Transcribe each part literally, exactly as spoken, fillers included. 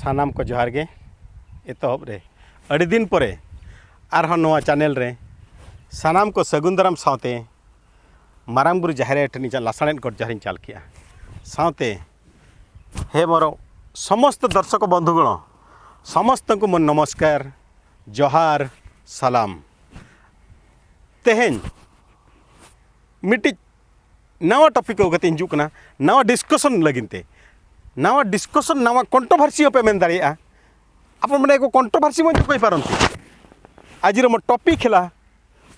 ᱥᱟᱱᱟᱢ ᱠᱚ ᱡᱚᱦᱟᱨ ᱜᱮ᱾ ᱮᱛᱚᱦᱚᱵ ᱨᱮ ᱟᱹᱰᱤ ᱫᱤᱱ ᱯᱚᱨᱮ ᱟᱨᱦᱚᱸ ᱱᱚᱣᱟ ᱪᱮᱱᱮᱞ ᱨᱮ ᱥᱟᱱᱟᱢ ᱠᱚ ᱥᱟᱹᱜᱩᱱ ᱫᱟᱨᱟᱢ ᱥᱟᱶᱛᱮ ᱢᱟᱨᱟᱝ ᱵᱩᱨᱩ ᱡᱟᱦᱮᱨ ᱟᱭᱳ ᱴᱷᱮᱱ ᱤᱧᱟᱹᱜ ᱞᱟᱥᱟᱲᱦᱮᱫ ᱜᱚᱰ ᱡᱚᱦᱟᱨ ᱤᱧ ᱪᱟᱞ ᱠᱮᱜᱼᱟ᱾ ᱥᱟᱶᱛᱮ ᱦᱮ ᱢᱚᱨᱚ ᱥᱚᱢᱚᱥᱛᱚ ᱫᱚᱨᱥᱚᱠ ᱵᱚᱱᱫᱷᱩᱜᱚᱬ, ᱥᱚᱢᱚᱥᱛᱚ ᱠᱚ ᱢᱚᱱ ᱱᱚᱢᱚᱥᱠᱟᱨ, ᱡᱚᱦᱟᱨ, ᱥᱟᱞᱟᱢ᱾ ᱛᱮᱦᱮᱧ ᱢᱤᱫᱴᱤᱡ ᱱᱟᱣᱟ ᱴᱚᱯᱤᱠ ᱟᱹᱜᱩ ᱠᱟᱛᱮ ᱦᱤᱡᱩᱜ ᱠᱟᱱᱟ, ᱱᱟᱣᱟ ᱰᱤᱥᱠᱚᱥᱚᱱ ᱞᱟᱹᱜᱤᱫ ᱛᱮ᱾ ᱱᱟᱣᱟ ᱰᱤᱥᱠᱚᱥᱚᱱ, ᱱᱟᱣᱟ ᱠᱚᱱᱴᱨᱳᱵᱷᱟᱨᱥᱤ ᱦᱚᱸᱯᱮ ᱢᱮᱱ ᱫᱟᱲᱮᱭᱟᱜᱼᱟ᱾ ଆପଣ ମାନେ ଏକ କଣ୍ଟ୍ରୋଭର୍ସି ମଧ୍ୟ କହିପାରନ୍ତି। ଆଜିର ମୋ ଟପିକ୍ ହେଲା,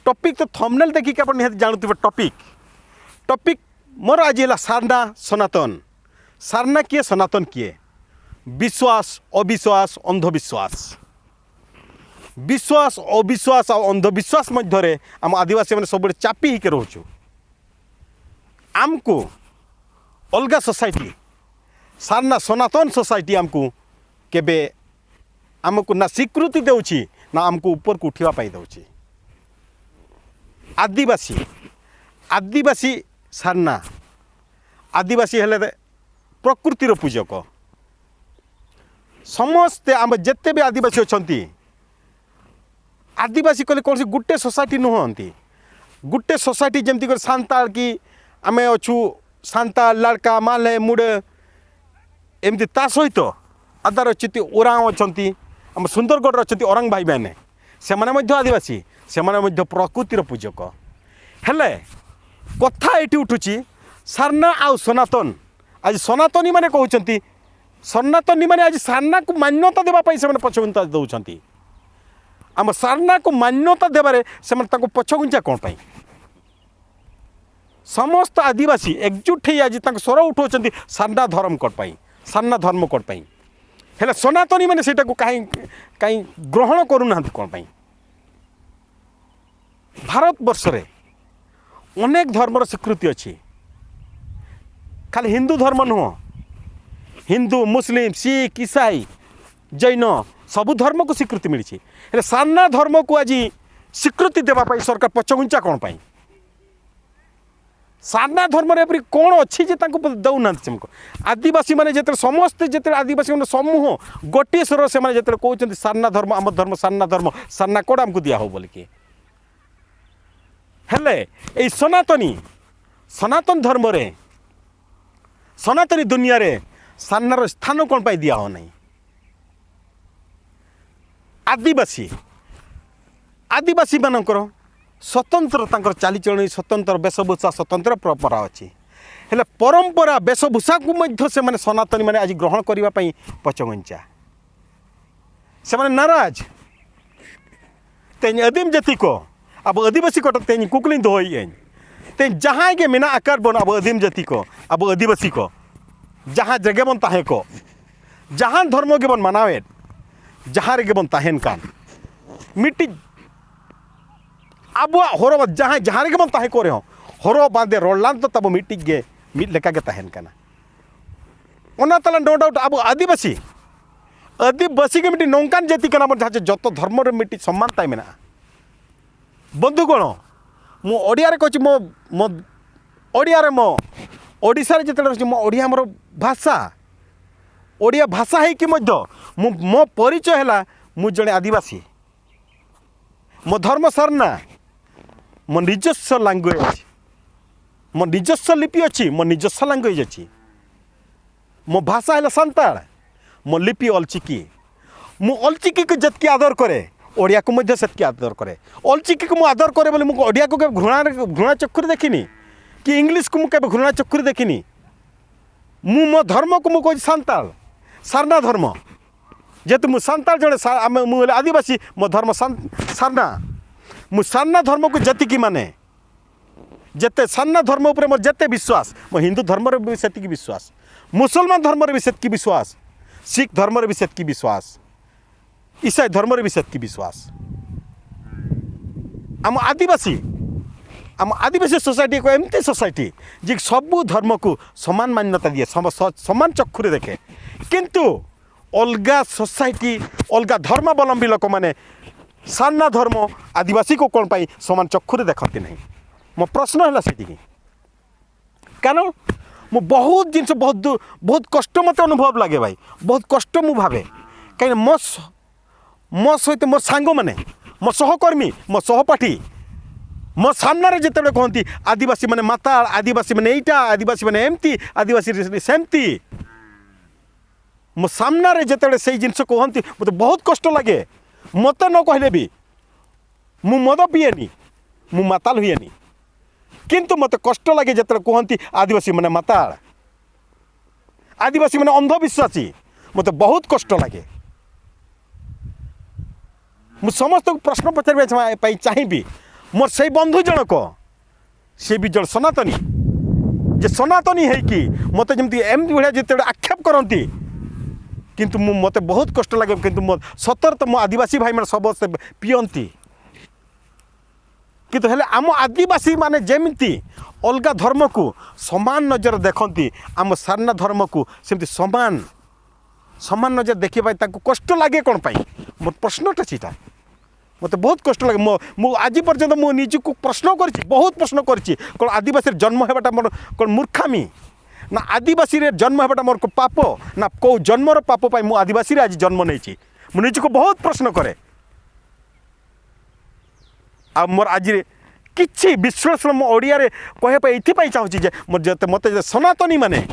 ଟପିକ୍ ତ ଥମ୍ବନେଲ୍ ଦେଖିକି ଆପଣ ନିହାତି ଜାଣୁଥିବେ ଟପିକ୍। ଟପିକ୍ ମୋର ଆଜି ହେଲା ସାରନା ସନାତନ। ସାରନା କିଏ, ସନାତନ କିଏ? ବିଶ୍ୱାସ, ଅବିଶ୍ୱାସ, ଅନ୍ଧବିଶ୍ୱାସ। ବିଶ୍ୱାସ, ଅବିଶ୍ୱାସ ଆଉ ଅନ୍ଧବିଶ୍ୱାସ ମଧ୍ୟରେ ଆମ ଆଦିବାସୀମାନେ ସବୁବେଳେ ଚାପି ହେଇକି ରହୁଛୁ। ଆମକୁ ଅଲଗା ସୋସାଇଟି, ସାରନା ସନାତନ ସୋସାଇଟି ଆମକୁ କେବେ ଆମକୁ ନା ସ୍ୱୀକୃତି ଦେଉଛି, ନା ଆମକୁ ଉପରକୁ ଉଠିବା ପାଇଁ ଦେଉଛି। ଆଦିବାସୀ, ଆଦିବାସୀ ସାରନା, ଆଦିବାସୀ ହେଲେ ପ୍ରକୃତିର ପୂଜକ। ସମସ୍ତେ, ଆମେ ଯେତେ ବି ଆଦିବାସୀ ଅଛନ୍ତି, ଆଦିବାସୀ କହିଲେ କୌଣସି ଗୋଟେ ସୋସାଇଟି ନୁହନ୍ତି। ଗୋଟେ ସୋସାଇଟି ଯେମିତି କରି ସାନ୍ତାଳ କି ଆମେ ଅଛୁ, ସାନ୍ତାଳ, ଲାଡ଼କା, ମାଲେ, ମୁଡ଼େ, ଏମିତି ତା ସହିତ ଆଦାର ଅଛନ୍ତି, ଓରାଓଁ ଅଛନ୍ତି, ଆମ ସୁନ୍ଦରଗଡ଼ରେ ଅଛନ୍ତି ଓରାଓଁ ଭାଇମାନେ, ସେମାନେ ମଧ୍ୟ ଆଦିବାସୀ, ସେମାନେ ମଧ୍ୟ ପ୍ରକୃତିର ପୂଜକ। ହେଲେ କଥା ଏଇଠି ଉଠୁଛି, ସାରନା ଆଉ ସନାତନ। ଆଜି ସନାତନୀମାନେ କହୁଛନ୍ତି, ସନାତନୀମାନେ ଆଜି ସାରନାକୁ ମାନ୍ୟତା ଦେବା ପାଇଁ ସେମାନେ ପଛଘୁଞ୍ଚା ଦେଉଛନ୍ତି। ଆମ ସାରନାକୁ ମାନ୍ୟତା ଦେବାରେ ସେମାନେ ତାଙ୍କୁ ପଛଘୁଞ୍ଚା କ'ଣ ପାଇଁ? ସମସ୍ତ ଆଦିବାସୀ ଏକଜୁଟ ହେଇ ଆଜି ତାଙ୍କ ସ୍ୱର ଉଠାଉଛନ୍ତି ସାରନା ଧର୍ମ କୋଡ୍ ପାଇଁ, ସାରନା ଧର୍ମ କୋଡ୍ ପାଇଁ। ହେଲେ ସନାତନୀମାନେ ସେଇଟାକୁ କାହିଁ, କାହିଁ ଗ୍ରହଣ କରୁନାହାନ୍ତି କ'ଣ ପାଇଁ? ଭାରତବର୍ଷରେ ଅନେକ ଧର୍ମର ସ୍ୱୀକୃତି ଅଛି। ଖାଲି ହିନ୍ଦୁ ଧର୍ମ ନୁହଁ, ହିନ୍ଦୁ, ମୁସଲିମ, ଶିଖ, ଇସାଇ, ଜୈନ, ସବୁ ଧର୍ମକୁ ସ୍ୱୀକୃତି ମିଳିଛି। ହେଲେ ସାରନା ଧର୍ମକୁ ଆଜି ସ୍ୱୀକୃତି ଦେବା ପାଇଁ ସରକାର ପଛଘୁଞ୍ଚା କ'ଣ ପାଇଁ? ସାରନା ଧର୍ମରେ ଏପରି କ'ଣ ଅଛି ଯେ ତାଙ୍କୁ ଦଉନାହାନ୍ତି ସେମାନଙ୍କୁ? ଆଦିବାସୀମାନେ ଯେତେବେଳେ, ସମସ୍ତେ ଯେତେବେଳେ ଆଦିବାସୀମାନେ ସମୂହ ଗୋଟିଏ ସ୍ୱର ସେମାନେ ଯେତେବେଳେ କହୁଛନ୍ତି, "ସାରନା ଧର୍ମ, ଆମ ଧର୍ମ, ସାରନା ଧର୍ମ, ସାରନା କୋଡ଼ ଆମକୁ ଦିଆ ହଉ" ବୋଲିକି। ହେଲେ ଏଇ ସନାତନୀ, ସନାତନ ଧର୍ମରେ, ସନାତନୀ ଦୁନିଆରେ ସାରନାର ସ୍ଥାନ କ'ଣ ପାଇଁ ଦିଆ ହଉନାହିଁ? ଆଦିବାସୀ, ଆଦିବାସୀମାନଙ୍କର ସ୍ୱତନ୍ତ୍ର ତାଙ୍କର ଚାଲିଚଳଣି, ସ୍ୱତନ୍ତ୍ର ବେଶଭୂଷା, ସ୍ୱତନ୍ତ୍ର ପରମ୍ପରା ଅଛି। ହେଲେ ପରମ୍ପରା, ବେଶଭୂଷାକୁ ମଧ୍ୟ ସେମାନେ, ସନାତନୀମାନେ ଆଜି ଗ୍ରହଣ କରିବା ପାଇଁ ପଛଘୁଞ୍ଚା। ସେମାନେ ନାରାଜ। ᱛᱮᱦᱮᱧ ᱟᱹᱫᱤᱢ ᱡᱟᱹᱛᱤ ᱠᱚ, ᱟᱵᱚ ᱟᱹᱫᱤᱵᱟᱹᱥᱤ ᱠᱚ ᱴᱷᱮᱱ ᱛᱮᱦᱮᱧ ᱠᱩᱠᱞᱤᱧ ᱫᱚᱦᱚᱭᱮᱫᱼᱟᱹᱧ, ᱛᱮᱦᱮᱧ ᱡᱟᱦᱟᱸᱭ ᱜᱮ ᱢᱮᱱᱟᱜ ᱟᱠᱟᱫ ᱵᱚᱱ, ᱟᱵᱚ ᱟᱹᱫᱤᱢ ᱡᱟᱹᱛᱤ ᱠᱚ, ᱟᱵᱚ ᱟᱹᱫᱤᱵᱟᱹᱥᱤ ᱠᱚ, ᱡᱟᱦᱟᱸ ᱨᱮᱜᱮ ᱵᱚᱱ ᱛᱟᱦᱮᱸ ᱠᱚᱜ, ᱡᱟᱦᱟᱱ ᱫᱷᱚᱨᱢᱚ ᱜᱮᱵᱚᱱ ᱢᱟᱱᱟᱣᱮᱫ, ᱡᱟᱦᱟᱸ ᱨᱮᱜᱮ ᱵᱚᱱ ᱛᱟᱦᱮᱱ ᱠᱟᱱ, ᱢᱤᱫᱴᱤᱡ ᱟᱵᱚᱣᱟᱜ ᱦᱚᱨᱚᱜ ᱵᱟᱸᱫᱮ, ᱡᱟᱦᱟᱸᱭ ᱡᱟᱦᱟᱸ ᱨᱮᱜᱮ ᱵᱚᱱ ᱛᱟᱦᱮᱸ ᱠᱚᱜ ᱨᱮᱦᱚᱸ, ᱦᱚᱨᱚᱜ ᱵᱟᱸᱫᱮ, ᱨᱚᱲ ᱞᱟᱸᱫᱟ ᱫᱚ ᱛᱟᱵᱚ ᱢᱤᱫᱴᱤᱡ ᱜᱮ, ᱢᱤᱫ ᱞᱮᱠᱟ ᱜᱮ ᱛᱟᱦᱮᱱ ᱠᱟᱱᱟ᱾ ᱚᱱᱟ ᱛᱟᱞᱟ no doubt ᱟᱵᱚ ᱟᱹᱫᱤᱵᱟᱹᱥᱤ, ᱟᱹᱫᱤᱵᱟᱹᱥᱤ ᱜᱮ ᱢᱤᱫᱴᱤᱡ ᱱᱚᱝᱠᱟᱱ ᱡᱟᱹᱛᱤ ᱠᱟᱱᱟ ᱵᱚᱱ, ᱡᱟᱦᱟᱸ ᱪᱮ ᱡᱚᱛᱚ ᱫᱷᱚᱨᱢᱚ ᱨᱮ ᱢᱤᱫᱴᱤᱡ ᱥᱚᱢᱢᱟᱱ ᱛᱟᱭ ᱢᱮᱱᱟᱜᱼᱟ᱾ ବନ୍ଧୁଗଣ, ମୁଁ ଓଡ଼ିଆରେ କହୁଛି, ମୋ, ମୋ ଓଡ଼ିଆରେ, ମୋ ଓଡ଼ିଶାରେ ଯେତେବେଳେ ରହୁଛି, ମୋ ଓଡ଼ିଆ ମୋର ଭାଷା, ଓଡ଼ିଆ ଭାଷା ହେଇକି ମଧ୍ୟ ମୁଁ, ମୋ ପରିଚୟ ହେଲା, ମୁଁ ଜଣେ ଆଦିବାସୀ, ମୋ ଧର୍ମ ସାରନା, ମୋ ନିଜସ୍ୱ ଲାଙ୍ଗୁଏଜ୍, ମୋ ନିଜସ୍ୱ ଲିପି ଅଛି, ମୋ ନିଜସ୍ୱ ଲାଙ୍ଗୁଏଜ୍ ଅଛି। ମୋ ଭାଷା ହେଲା ସାନ୍ତାଳ, ମୋ ଲିପି ଅଲଚିକି। ମୁଁ ଅଲଚିକିକୁ ଯେତିକି ଆଦର କରେ, ଓଡ଼ିଆକୁ ମଧ୍ୟ ସେତିକି ଆଦର କରେ। ଅଲଚିକିକୁ ମୁଁ ଆଦର କରେ ବୋଲି ମୁଁ ଓଡ଼ିଆକୁ କେବେ ଘୃଣା, ଘୃଣା ଚକ୍ଷୁରେ ଦେଖିନି, କି ଇଂଲିଶକୁ ମୁଁ କେବେ ଘୃଣା ଚକ୍ଷୁରେ ଦେଖିନି। ମୁଁ ମୋ ଧର୍ମକୁ ମୁଁ କହୁଛି ସାନ୍ତାଳ, ସାରନା ଧର୍ମ। ଯେହେତୁ ମୁଁ ସାନ୍ତାଳ ଜଣେ ସା-, ଆମେ, ମୁଁ ହେଲେ ଆଦିବାସୀ, ମୋ ଧର୍ମ ସାନ୍-, ସାରନା। ମୁଁ ସାରନା ଧର୍ମକୁ ଯେତିକି ମାନେ, ଯେତେ ସାରନା ଧର୍ମ ଉପରେ ମୋର ଯେତେ ବିଶ୍ୱାସ, ମୋ ହିନ୍ଦୁ ଧର୍ମରେ ବି ସେତିକି ବିଶ୍ୱାସ, ମୁସଲମାନ ଧର୍ମରେ ବି ସେତିକି ବିଶ୍ୱାସ, ଶିଖ ଧର୍ମରେ ବି ସେତିକି ବିଶ୍ୱାସ, ଇସାଇ ଧର୍ମରେ ବି ସେତିକି ବିଶ୍ୱାସ। ଆମ ଆଦିବାସୀ, ଆମ ଆଦିବାସୀ ସୋସାଇଟି ଏକ ଏମିତି ସୋସାଇଟି ଯେ ସବୁ ଧର୍ମକୁ ସମାନ ମାନ୍ୟତା ଦିଏ, ସମ-, ସ-, ସମାନ ଚକ୍ଷୁରେ ଦେଖେ। କିନ୍ତୁ ଅଲଗା ସୋସାଇଟି, ଅଲଗା ଧର୍ମାବଲମ୍ବୀ ଲୋକମାନେ ସାରନା ଧର୍ମ, ଆଦିବାସୀକୁ କ'ଣ ପାଇଁ ସମାନ ଚକ୍ଷୁରେ ଦେଖନ୍ତି ନାହିଁ? ମୋ ପ୍ରଶ୍ନ ହେଲା ସେତିକି। କାରଣ ମୁଁ ବହୁତ ଜିନିଷ, ବହୁତ ଦୁ- ବହୁତ କଷ୍ଟ ମୋତେ ଅନୁଭବ ଲାଗେ ଭାଇ, ବହୁତ କଷ୍ଟ ମୁଁ ଭାବେ। କାହିଁକିନା ମୋ ସ- ମୋ ସହିତ ମୋର ସାଙ୍ଗମାନେ, ମୋ ସହକର୍ମୀ, ମୋ ସହପାଠୀ ମୋ ସାମ୍ନାରେ ଯେତେବେଳେ କହନ୍ତି, "ଆଦିବାସୀମାନେ ମାତାଳ, ଆଦିବାସୀମାନେ ଏଇଟା, ଆଦିବାସୀମାନେ ଏମିତି, ଆଦିବାସୀ ସେମିତି", ମୋ ସାମ୍ନାରେ ଯେତେବେଳେ ସେଇ ଜିନିଷ କହନ୍ତି, ମୋତେ ବହୁତ କଷ୍ଟ ଲାଗେ। ମୋତେ ନ କହିଲେ ବି, ମୁଁ ମଦ ପିଏନି, ମୁଁ ମାତାଲ ହୁଏନି, କିନ୍ତୁ ମୋତେ କଷ୍ଟ ଲାଗେ ଯେତେବେଳେ କହନ୍ତି, "ଆଦିବାସୀମାନେ ମାତାଳ, ଆଦିବାସୀମାନେ ଅନ୍ଧବିଶ୍ୱାସୀ", ମୋତେ ବହୁତ କଷ୍ଟ ଲାଗେ। ମୁଁ ସମସ୍ତଙ୍କୁ ପ୍ରଶ୍ନ ପଚାରିବା ଚାହିଁ- ପାଇଁ ଚାହିଁବି, ମୋର ସେଇ ବନ୍ଧୁ ଜଣକ, ସେ ବି ଜଣେ ସନାତନୀ, ଯେ ସନାତନୀ ହେଇକି ମୋତେ ଯେମିତି ଏମିତି ଭଳିଆ ଯେତେବେଳେ ଆକ୍ଷେପ କରନ୍ତି, କିନ୍ତୁ ମୁଁ, ମୋତେ ବହୁତ କଷ୍ଟ ଲାଗେ। କିନ୍ତୁ ମୋ ସତରେ ତ ମୋ ଆଦିବାସୀ ଭାଇମାନେ ସମସ୍ତେ ପିଅନ୍ତି, କିନ୍ତୁ ହେଲେ ଆମ ଆଦିବାସୀମାନେ ଯେମିତି ଅଲଗା ଧର୍ମକୁ ସମାନ ନଜର ଦେଖନ୍ତି, ଆମ ସାରନା ଧର୍ମକୁ ସେମିତି ସମାନ, ସମାନ ନଜର ଦେଖିବା ପାଇଁ ତାଙ୍କୁ କଷ୍ଟ ଲାଗେ କ'ଣ ପାଇଁ? ମୋର ପ୍ରଶ୍ନଟା ସେଇଟା। ମୋତେ ବହୁତ କଷ୍ଟ ଲାଗେ। ମୋ, ମୁଁ ଆଜି ପର୍ଯ୍ୟନ୍ତ ମୁଁ ନିଜକୁ ପ୍ରଶ୍ନ କରିଛି, ବହୁତ ପ୍ରଶ୍ନ କରିଛି, କ'ଣ ଆଦିବାସୀରେ ଜନ୍ମ ହେବାଟା ମୋର କ'ଣ ମୂର୍ଖାମି? ନା ଆଦିବାସୀରେ ଜନ୍ମ ହେବାଟା ମୋର କ'ଣ ପାପ? ନା କେଉଁ ଜନ୍ମର ପାପ ପାଇଁ ମୁଁ ଆଦିବାସୀରେ ଆଜି ଜନ୍ମ ନେଇଛି? ମୁଁ ନିଜକୁ ବହୁତ ପ୍ରଶ୍ନ କରେ। ଆଉ ମୋର ଆଜିରେ କିଛି ବିଶ୍ଳେଷଣ ମୁଁ ଓଡ଼ିଆରେ କହିବା ପାଇଁ ଏଇଥିପାଇଁ ଚାହୁଁଛି ଯେ, ମୋର ଯେତେ, ମୋତେ ଯେ ସନାତନୀମାନେ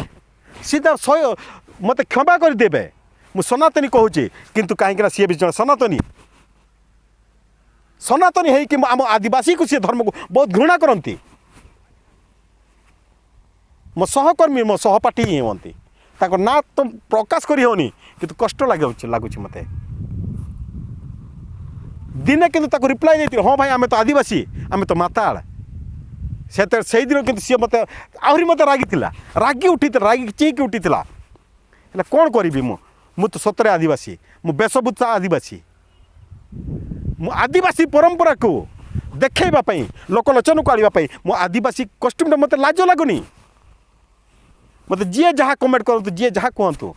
ସିଧା ସୟ- ମୋତେ କ୍ଷମା କରିଦେବେ, ମୁଁ ସନାତନୀ କହୁଛି, କିନ୍ତୁ କାହିଁକିନା ସିଏ ବି ଜଣେ ସନାତନୀ। ସନାତନୀ ହେଇକି ଆମ ଆଦିବାସୀକୁ, ସିଏ ଧର୍ମକୁ ବହୁତ ଘୃଣା କରନ୍ତି। ମୋ ସହକର୍ମୀ, ମୋ ସହପାଠୀ ହିଁ ହୁଅନ୍ତି। ତାଙ୍କ ନାଁ ତ ପ୍ରକାଶ କରି ହେଉନି, କିନ୍ତୁ କଷ୍ଟ ଲାଗୁଛି, ଲାଗୁଛି ମୋତେ। ଦିନେ କିନ୍ତୁ ତାକୁ ରିପ୍ଲାଏ ଦେଇଥିଲି, "ହଁ ଭାଇ, ଆମେ ତ ଆଦିବାସୀ, ଆମେ ତ ମାତାଳ।" ସେତେ ସେଇଦିନ କିନ୍ତୁ ସିଏ ମୋତେ ଆହୁରି ମୋତେ ରାଗିଥିଲା, ରାଗି ଉଠିଥିଲା, ରାଗି ଚିହିଁକି ଉଠିଥିଲା। ହେଲେ କ'ଣ କରିବି ମୁଁ? ମୁଁ ତ ସତରେ ଆଦିବାସୀ, ମୁଁ ବେଶଭୂଷା ଆଦିବାସୀ। ମୁଁ ଆଦିବାସୀ ପରମ୍ପରାକୁ ଦେଖେଇବା ପାଇଁ, ଲୋକଲୋଚନକୁ ଆଣିବା ପାଇଁ ମୁଁ ଆଦିବାସୀ କଷ୍ଟ୍ୟୁମ୍ଟା, ମୋତେ ଲାଜ ଲାଗୁନି। ମୋତେ ଯିଏ ଯାହା କମେଣ୍ଟ କରନ୍ତୁ, ଯିଏ ଯାହା କୁହନ୍ତୁ,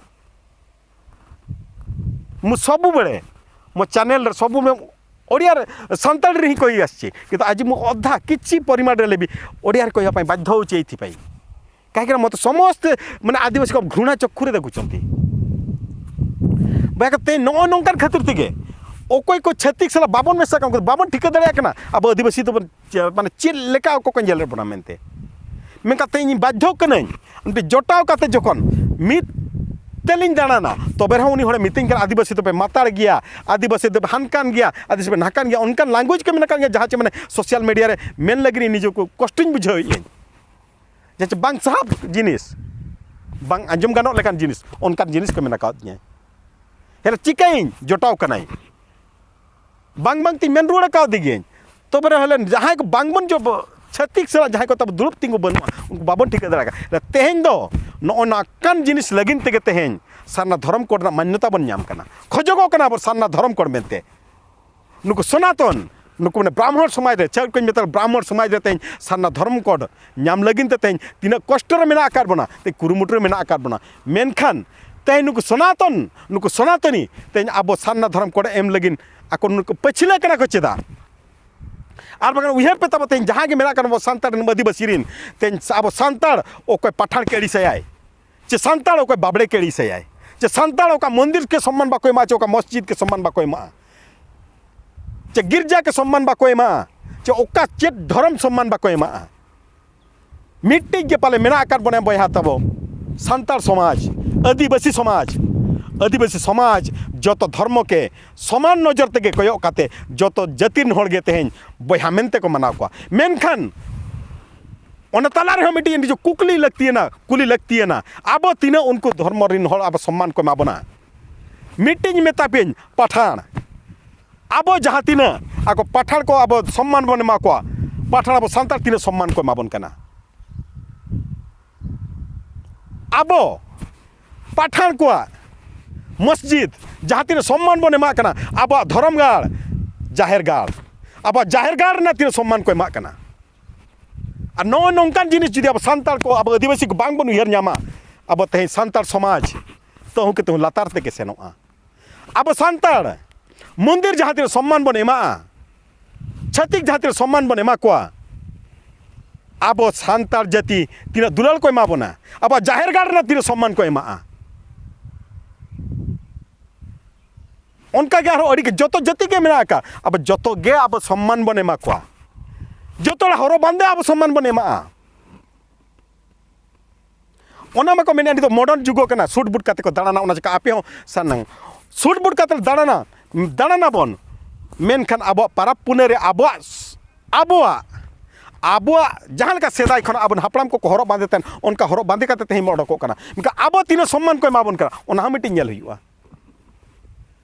ମୁଁ ସବୁବେଳେ ମୋ ଚ୍ୟାନେଲରେ ସବୁବେଳେ ଓଡ଼ିଆରେ, ସାନ୍ତାଳୀରେ ହିଁ କହି ଆସିଛି। କିନ୍ତୁ ଆଜି ମୁଁ ଅଧା କିଛି ପରିମାଣରେ ହେଲେ ବି ଓଡ଼ିଆରେ କହିବା ପାଇଁ ବାଧ୍ୟ ହେଉଛି। ଏଇଥିପାଇଁ କାହିଁକିନା ମୋତେ ସମସ୍ତେ ମାନେ ଆଦିବାସୀ କୁ ଘୃଣା ଚକ୍ଷୁରେ ଦେଖୁଛନ୍ତି। ᱵᱟᱭᱟ ᱠᱟᱛᱮ ᱱᱚᱜᱼᱚ ᱱᱚᱝᱠᱟᱱ ᱠᱷᱟᱹᱛᱤᱨ ᱛᱮᱜᱮ ᱚᱠᱚᱭ ᱠᱚ ᱪᱷᱟᱹᱛᱤᱠ ᱥᱟᱞᱟᱜ ᱵᱟᱵᱚᱱ ᱢᱮᱥᱟ ᱠᱟᱱᱟ, ᱩᱱᱠᱩ ᱫᱚ ᱵᱟᱵᱚᱱ ᱴᱷᱤᱠᱟᱹ ᱫᱟᱲᱮᱭᱟᱜ ᱠᱟᱱᱟ ᱟᱵᱚ ᱟᱹᱫᱤᱵᱟᱹᱥᱤ ᱫᱚᱵᱚᱱ ᱪᱮ-, ᱢᱟᱱᱮ ᱪᱮᱫ ᱞᱮᱠᱟ ᱚᱠᱚᱭ ᱠᱚ ᱧᱮᱞᱮᱫ ᱵᱚᱱᱟ ᱢᱮᱱᱛᱮ᱾ ᱢᱮᱱ ᱠᱟᱛᱮ ᱤᱧ ᱵᱟᱫᱽᱫᱷᱚ ᱠᱟᱹᱱᱟᱹᱧ ᱢᱤᱫᱴᱤᱡ ᱡᱚᱴᱟᱣ ᱠᱟᱛᱮ ᱡᱚᱠᱷᱚᱱ ᱢᱤᱫ ᱛᱮᱞᱤᱧ ᱫᱟᱬᱟᱱᱟ, ᱛᱚᱵᱮ ᱨᱮᱦᱚᱸ ᱩᱱᱤ ᱦᱚᱲᱮ ᱢᱤᱛᱟᱹᱧ ᱠᱟᱱᱟ, "ᱟᱹᱫᱤᱵᱟᱹᱥᱤ ᱫᱚᱯᱮ ᱢᱟᱛᱟᱲ ᱜᱮᱭᱟ, ᱟᱹᱫᱤᱵᱟᱹᱥᱤ ᱫᱚᱯᱮ ᱦᱟᱱᱠᱟᱱ ᱜᱮᱭᱟ, ᱟᱹᱫᱤᱵᱟᱹᱥᱤ ᱫᱚᱯᱮ ᱱᱟᱦᱠᱟᱱ ᱜᱮᱭᱟ", ᱚᱱᱠᱟᱱ ᱞᱟᱝᱜᱩᱭᱮᱡᱽ ᱠᱚ ᱢᱮᱱᱟᱜ ᱠᱟᱜ ᱜᱮᱭᱟ, ᱡᱟᱦᱟᱸ ᱪᱮ ᱢᱟᱱᱮ ᱥᱳᱥᱟᱞ ᱢᱤᱰᱤᱭᱟ ᱨᱮ ᱢᱮᱱ ᱞᱟᱹᱜᱤᱫ ᱤᱧ ᱱᱤᱡᱮ ᱠᱚ ᱠᱚᱥᱴᱚᱧ ᱵᱩᱡᱷᱟᱹᱣᱮᱫᱼᱟᱹᱧ᱾ ᱡᱟᱦᱟᱸ ᱪᱮ ᱵᱟᱝ ᱥᱟᱦᱟᱵ ᱡᱤᱱᱤᱥ, ᱵᱟᱝ ᱟᱸᱡᱚᱢ ᱜᱟᱱᱚᱜ ᱞᱮᱠᱟᱱ ᱡᱤᱱᱤᱥ, ᱚᱱᱠᱟᱱ ᱡᱤᱱᱤᱥ ᱠᱚ ᱢᱮᱱ ᱟᱠᱟᱫᱤᱧᱟᱹ᱾ ᱦᱮᱸ, ᱪᱤᱠᱟᱹᱭᱟᱹᱧ? ᱡᱚᱴᱟᱣ ᱠᱟᱱᱟᱭ᱾ ᱵᱟᱝ ᱵᱟᱝ ᱛᱤᱧ ᱢᱮᱱ ᱨᱩᱣᱟᱹᱲ ᱟᱠᱟᱣᱫᱮ ᱜᱤᱭᱟᱹᱧ᱾ ᱛᱚᱵᱮ ᱨᱮᱦᱚᱸ ᱞᱮ ᱡᱟᱦᱟᱸᱭ ᱠᱚ ᱵᱟᱝ ᱵᱚᱱ ᱡᱚᱵ-, ᱪᱷᱟᱹᱛᱤᱠ ᱥᱟᱞᱟᱜ ᱡᱟᱦᱟᱸᱭ ᱠᱚ ᱛᱟᱵᱚ ᱫᱩᱲᱩᱵ ᱛᱤᱸᱜᱩ ᱵᱟᱹᱱᱩᱜᱼᱟ, ᱩᱱᱠᱩ ᱵᱟᱵᱚᱱ ᱴᱷᱤᱠᱟᱹ ᱫᱟᱲᱮ ᱟᱠᱟᱫ᱾ ᱛᱮᱦᱮᱧ ᱫᱚ ᱱᱚᱜᱼᱚ ᱱᱚᱝᱠᱟᱱ ᱡᱤᱱᱤᱥ ᱞᱟᱹᱜᱤᱫ ᱛᱮᱜᱮ ᱛᱮᱦᱮᱧ ᱥᱟᱨᱱᱟ ᱫᱷᱚᱨᱚᱢ ᱠᱳᱰ ᱨᱮᱱᱟᱜ ᱢᱟᱱᱱᱚᱛᱟ ᱵᱚᱱ ᱧᱟᱢ ᱠᱟᱱᱟ᱾ ᱠᱷᱚᱡᱚᱜᱚᱜ ᱠᱟᱱᱟ ᱟᱵᱚ ᱥᱟᱨᱱᱟ ᱫᱷᱚᱨᱚᱢ ᱠᱳᱰ ᱢᱮᱱᱛᱮ᱾ ᱱᱩᱠᱩ ᱥᱚᱱᱟᱛᱚᱱ, ᱱᱩᱠᱩ ᱢᱟᱱᱮ ᱵᱨᱟᱦᱢᱚᱬ ᱥᱚᱢᱟᱡᱽ ᱨᱮ, ᱪᱮᱫ ᱠᱚᱧ ᱢᱮᱛᱟ, ᱵᱨᱟᱦᱢᱚᱬ ᱥᱚᱢᱟᱡᱽ ᱨᱮ ᱛᱮᱦᱮᱧ ᱥᱟᱨᱱᱟ ᱫᱷᱚᱨᱚᱢ ᱠᱳᱰ ᱧᱟᱢ ᱞᱟᱹᱜᱤᱫ ᱛᱮ ᱛᱮᱦᱮᱧ ᱛᱤᱱᱟᱹᱜ ᱠᱚᱥᱴᱚ ᱨᱮ ᱢᱮᱱᱟᱜ ᱟᱠᱟᱫ ᱵᱚᱱᱟ, ᱛᱮᱦᱮᱧ ᱠᱩᱨᱩᱢᱩᱴᱩ ᱨᱮ ᱢᱮᱱᱟᱜ ᱟᱠᱟᱫ ᱵᱚᱱᱟ᱾ ᱢᱮᱱᱠᱷᱟᱱ ᱛᱮᱦᱮᱧ ᱱᱩᱠᱩ ᱥᱚᱱᱟᱛᱚᱱ, ᱱᱩᱠᱩ ᱥᱚᱱᱟᱛᱚᱱᱤ ᱛᱮᱦᱮᱧ ᱟᱵᱚ ᱥᱟᱨᱱᱟ ᱫᱷᱚᱨᱚᱢ ᱠᱳᱰ ᱮᱢ ᱞᱟᱹᱜᱤᱫ ᱟᱠᱚ ᱱᱩᱠᱩ ᱯᱟᱹᱪᱷᱞᱟᱹ ᱠᱟᱱᱟ ᱠᱚ ᱪᱮᱫᱟᱜ? ᱟᱨ ᱵᱟᱝᱠᱷᱟᱱ ᱩᱭᱦᱟᱹᱨ ᱯᱮ ᱛᱟᱵᱚ, ᱛᱮᱦᱮᱧ ᱡᱟᱦᱟᱸ ᱜᱮ ᱢᱮᱱᱟᱜ ᱠᱟᱫ ᱵᱚ ᱥᱟᱱᱛᱟᱲ ᱨᱮᱱ ᱟᱹᱫᱤᱵᱟᱹᱥᱤ ᱨᱮᱱ, ᱛᱮᱦᱮᱧ ᱟᱵᱚ ᱥᱟᱱᱛᱟᱲ ᱚᱠᱚᱭ ᱯᱟᱴᱷᱟᱲ ᱠᱮᱲᱤ ᱥᱟᱭᱟᱭ, ᱪᱮ ᱥᱟᱱᱛᱟᱲ ᱚᱠᱚᱭ ᱵᱟᱵᱽᱲᱮ ᱠᱮᱲᱤ ᱥᱟᱭᱟᱭ, ᱪᱮ ᱥᱟᱱᱛᱟᱲ ᱚᱠᱟ ᱢᱚᱱᱫᱤᱨ ᱠᱮ ᱥᱚᱢᱢᱟᱱ ᱵᱟᱠᱚ ᱮᱢᱟᱜᱼᱟ, ᱪᱮ ᱚᱠᱟ ᱢᱚᱥᱡᱤᱫ ᱠᱮ ᱥᱚᱢᱢᱟᱱ ᱵᱟᱠᱚ ᱮᱢᱟᱜᱼᱟ, ᱪᱮ ᱜᱤᱨᱡᱟ ᱠᱮ ᱥᱚᱢᱢᱟᱱ ᱵᱟᱠᱚ ᱮᱢᱟᱜᱼᱟ, ᱪᱮ ᱚᱠᱟ ᱪᱮᱫ ᱫᱷᱚᱨᱚᱢ ᱥᱚᱢᱢᱟᱱ ᱵᱟᱠᱚ ᱮᱢᱟᱜᱼᱟ᱾ ᱢᱤᱫᱴᱤᱡ ᱜᱮ ᱯᱟᱞᱮ ᱢᱮᱱᱟᱜ ᱟᱠᱟᱫ ᱵᱚᱱᱟ ᱵᱚᱭᱦᱟ ᱛᱟᱵᱚ, ᱥᱟᱱᱛᱟᱲ ᱥᱚᱢᱟᱡᱽ, ᱟᱹᱫᱤᱵᱟᱹᱥᱤ ᱥᱚᱢᱟᱡᱽ᱾ ᱟᱹᱫᱤᱵᱟᱹᱥᱤ ᱥᱚᱢᱟᱡᱽ ᱡᱚᱛᱚ ᱫᱷᱚᱨᱢᱚ ᱠᱮ ᱥᱚᱢᱟᱱ ᱱᱚᱡᱚᱨ ᱛᱮᱜᱮ ᱠᱚᱭᱚᱜ ᱠᱟᱛᱮ ᱡᱚᱛᱚ ᱡᱟᱹᱛᱤ ᱨᱮᱱ ᱦᱚᱲ ᱜᱮ ᱛᱮᱦᱮᱧ ᱵᱚᱭᱦᱟ ᱢᱮᱱᱛᱮ ᱠᱚ ᱢᱟᱱᱟᱣ ᱠᱚᱣᱟ᱾ ᱢᱮᱱᱠᱷᱟᱱ ᱚᱱᱟ ᱛᱟᱞᱟ ᱨᱮᱦᱚᱸ ᱢᱤᱫᱴᱤᱡ ᱱᱤᱡᱮ ᱠᱩᱠᱞᱤ ᱞᱟᱹᱠᱛᱤᱭᱟᱱᱟ, ᱠᱩᱞᱤ ᱞᱟᱹᱠᱛᱤᱭᱟᱱᱟ, ᱟᱵᱚ ᱛᱤᱱᱟᱹᱜ ᱩᱱᱠᱩ ᱫᱷᱚᱨᱢᱚ ᱨᱮᱱ ᱦᱚᱲ ᱟᱵᱚ ᱥᱚᱢᱢᱟᱱ ᱠᱚ ᱮᱢᱟ ᱵᱚᱱᱟ? ᱢᱤᱫᱴᱤᱡ ᱤᱧ ᱢᱮᱛᱟ ᱯᱮᱭᱟᱹᱧ, ᱯᱟᱴᱷᱟᱲ, ᱟᱵᱚ ᱡᱟᱦᱟᱸ ᱛᱤᱱᱟᱹᱜ ᱟᱠᱚ ᱯᱟᱴᱷᱟᱲ ᱠᱚ ᱟᱵᱚ ᱥᱚᱢᱢᱟᱱ ᱵᱚᱱ ᱮᱢᱟ ᱠᱚᱣᱟ, ᱯᱟᱴᱷᱟᱲ ᱟᱵᱚ ᱥᱟᱱᱛᱟᱲ ᱛᱤᱱᱟᱹᱜ ᱥᱚᱢᱢᱟᱱ ᱠᱚ ᱮᱢᱟ ᱵᱚᱱ ᱠᱟᱱᱟ? ᱟᱵᱚ ᱯᱟᱴᱷᱟᱲ ᱠᱚᱣᱟᱜ ᱢᱚᱥᱡᱤᱫ ᱡᱟᱦᱟᱸ ᱛᱤᱱᱟᱹᱜ ᱥᱚᱢᱢᱟᱱ ᱵᱚᱱ ᱮᱢᱟᱜ ᱠᱟᱱᱟ, ᱟᱵᱚᱣᱟᱜ ᱫᱷᱚᱨᱚᱢ ᱜᱟᱲ, ᱡᱟᱦᱮᱨ ᱜᱟᱲ, ᱟᱵᱚᱣᱟᱜ ᱡᱟᱦᱮᱨ ᱜᱟᱲ ᱨᱮᱱᱟᱜ ᱛᱤᱱᱟᱹᱜ ᱥᱚᱢᱢᱟᱱ ᱠᱚ ᱮᱢᱟᱜ ᱠᱟᱱᱟ? ᱟᱨ ᱱᱚᱜᱼᱚᱭ ᱱᱚᱝᱠᱟᱱ ᱡᱤᱱᱤᱥ ᱡᱩᱫᱤ ᱟᱵᱚ ᱥᱟᱱᱛᱟᱲ ᱠᱚ, ᱟᱵᱚ ᱟᱹᱫᱤᱵᱟᱹᱥᱤ ᱠᱚ ᱵᱟᱝ ᱵᱚᱱ ᱩᱭᱦᱟᱹᱨ ᱧᱟᱢᱟ, ᱟᱵᱚ ᱛᱮᱦᱮᱧ ᱥᱟᱱᱛᱟᱲ ᱥᱚᱢᱟᱡᱽ ᱛᱟᱹᱦᱩ ᱠᱮ ᱛᱟᱹᱦᱩ ᱞᱟᱛᱟᱨ ᱛᱮᱜᱮ ᱥᱮᱱᱚᱜᱼᱟ᱾ ᱟᱵᱚ ᱥᱟᱱᱛᱟᱲ ᱢᱚᱱᱫᱤᱨ ᱡᱟᱦᱟᱸ ᱛᱤᱱᱟᱹᱜ ᱥᱚᱢᱢᱟᱱ ᱵᱚᱱ ᱮᱢᱟᱜᱼᱟ, ᱪᱷᱟᱹᱛᱤᱠ ᱡᱟᱦᱟᱸ ᱛᱤᱱᱟᱹᱜ ᱥᱚᱢᱢᱟᱱ ᱵᱚᱱ ᱮᱢᱟ ᱠᱚᱣᱟ, ᱟᱵᱚ ᱥᱟᱱᱛᱟᱲ ᱡᱟᱹᱛᱤ ᱛᱤᱱᱟᱹᱜ ᱫᱩᱞᱟᱹᱲ ᱠᱚ ᱮᱢᱟ ᱵᱚᱱᱟ, ᱟᱵᱚᱣᱟᱜ ᱡᱟᱦᱮᱨ ᱜᱟᱲ ᱨᱮᱱᱟᱜ ᱛᱤᱱᱟᱹᱜ ᱥᱚᱢᱢᱟᱱ ᱠᱚ ᱮᱢᱟᱜᱼᱟ᱾ ᱚᱱᱠᱟ ᱜᱮ ᱟᱨᱦᱚᱸ ᱟᱹᱰᱤ ᱜᱮ ᱡᱚᱛᱚ ᱡᱟᱹᱛᱤ ᱜᱮ ᱢᱮᱱᱟᱜ ᱟᱠᱟᱫ, ᱟᱵᱚ ᱡᱚᱛᱚ ᱜᱮ ᱟᱵᱚ ᱥᱚᱢᱢᱟᱱ ᱵᱚᱱ ᱮᱢᱟ ᱠᱚᱣᱟ᱾ ᱡᱚᱛᱚ ᱦᱚᱲᱟᱜ ᱦᱚᱨᱚᱜ ᱵᱟᱸᱫᱮ ᱟᱵᱚ ᱥᱚᱢᱢᱟᱱ ᱵᱚᱱ ᱮᱢᱟᱜᱼᱟ᱾ ᱚᱱᱟ ᱢᱟᱠᱚ ᱢᱮᱱᱮᱫ ᱱᱤᱛᱚᱜ ᱢᱚᱰᱟᱨᱱ ᱡᱩᱜᱽ ᱠᱟᱱᱟ, ᱥᱩᱴ ᱵᱩᱴ ᱠᱟᱛᱮ ᱠᱚ ᱫᱟᱬᱟᱱᱟ, ᱚᱱᱟ ᱪᱤᱠᱟ ᱟᱯᱮ ᱦᱚᱸ ᱥᱟᱱᱟᱝ ᱥᱩᱴ ᱵᱩᱴ ᱠᱟᱛᱮ ᱫᱟᱬᱟᱱᱟ, ᱫᱟᱬᱟᱱᱟᱵᱚᱱ, ᱢᱮᱱᱠᱷᱟᱱ ᱟᱵᱚᱣᱟᱜ ᱯᱟᱨᱟᱵᱽ ᱯᱩᱱᱟᱹᱭ ᱨᱮ ᱟᱵᱚᱣᱟᱜ, ᱟᱵᱚᱣᱟᱜ, ᱟᱵᱚᱣᱟᱜ ᱡᱟᱦᱟᱸ ᱞᱮᱠᱟ ᱥᱮᱫᱟᱭ ᱠᱷᱚᱱ ᱟᱵᱚ ᱦᱟᱯᱲᱟᱢ ᱠᱚᱠᱚ ᱦᱚᱨᱚᱜ ᱵᱟᱸᱫᱮ ᱛᱟᱦᱮᱱ, ᱚᱱᱠᱟ ᱦᱚᱨᱚᱜ ᱵᱟᱸᱫᱮ ᱠᱟᱛᱮ ᱛᱮᱦᱮᱧ ᱵᱚᱱ ᱚᱰᱚᱠᱚᱜ ᱠᱟᱱᱟ, ᱢᱮᱱᱠᱷᱟᱱ ᱟᱵᱚ ᱛᱤᱱᱟᱹᱜ ᱥᱚᱢᱢᱟᱱ ᱠᱚ ᱮᱢᱟ ᱵᱚᱱ ᱠᱟᱱᱟ, ᱚᱱᱟ ᱦᱚᱸ ᱢᱤᱫᱴᱤᱡ ᱧᱮᱞ ᱦᱩᱭᱩᱜᱼᱟ᱾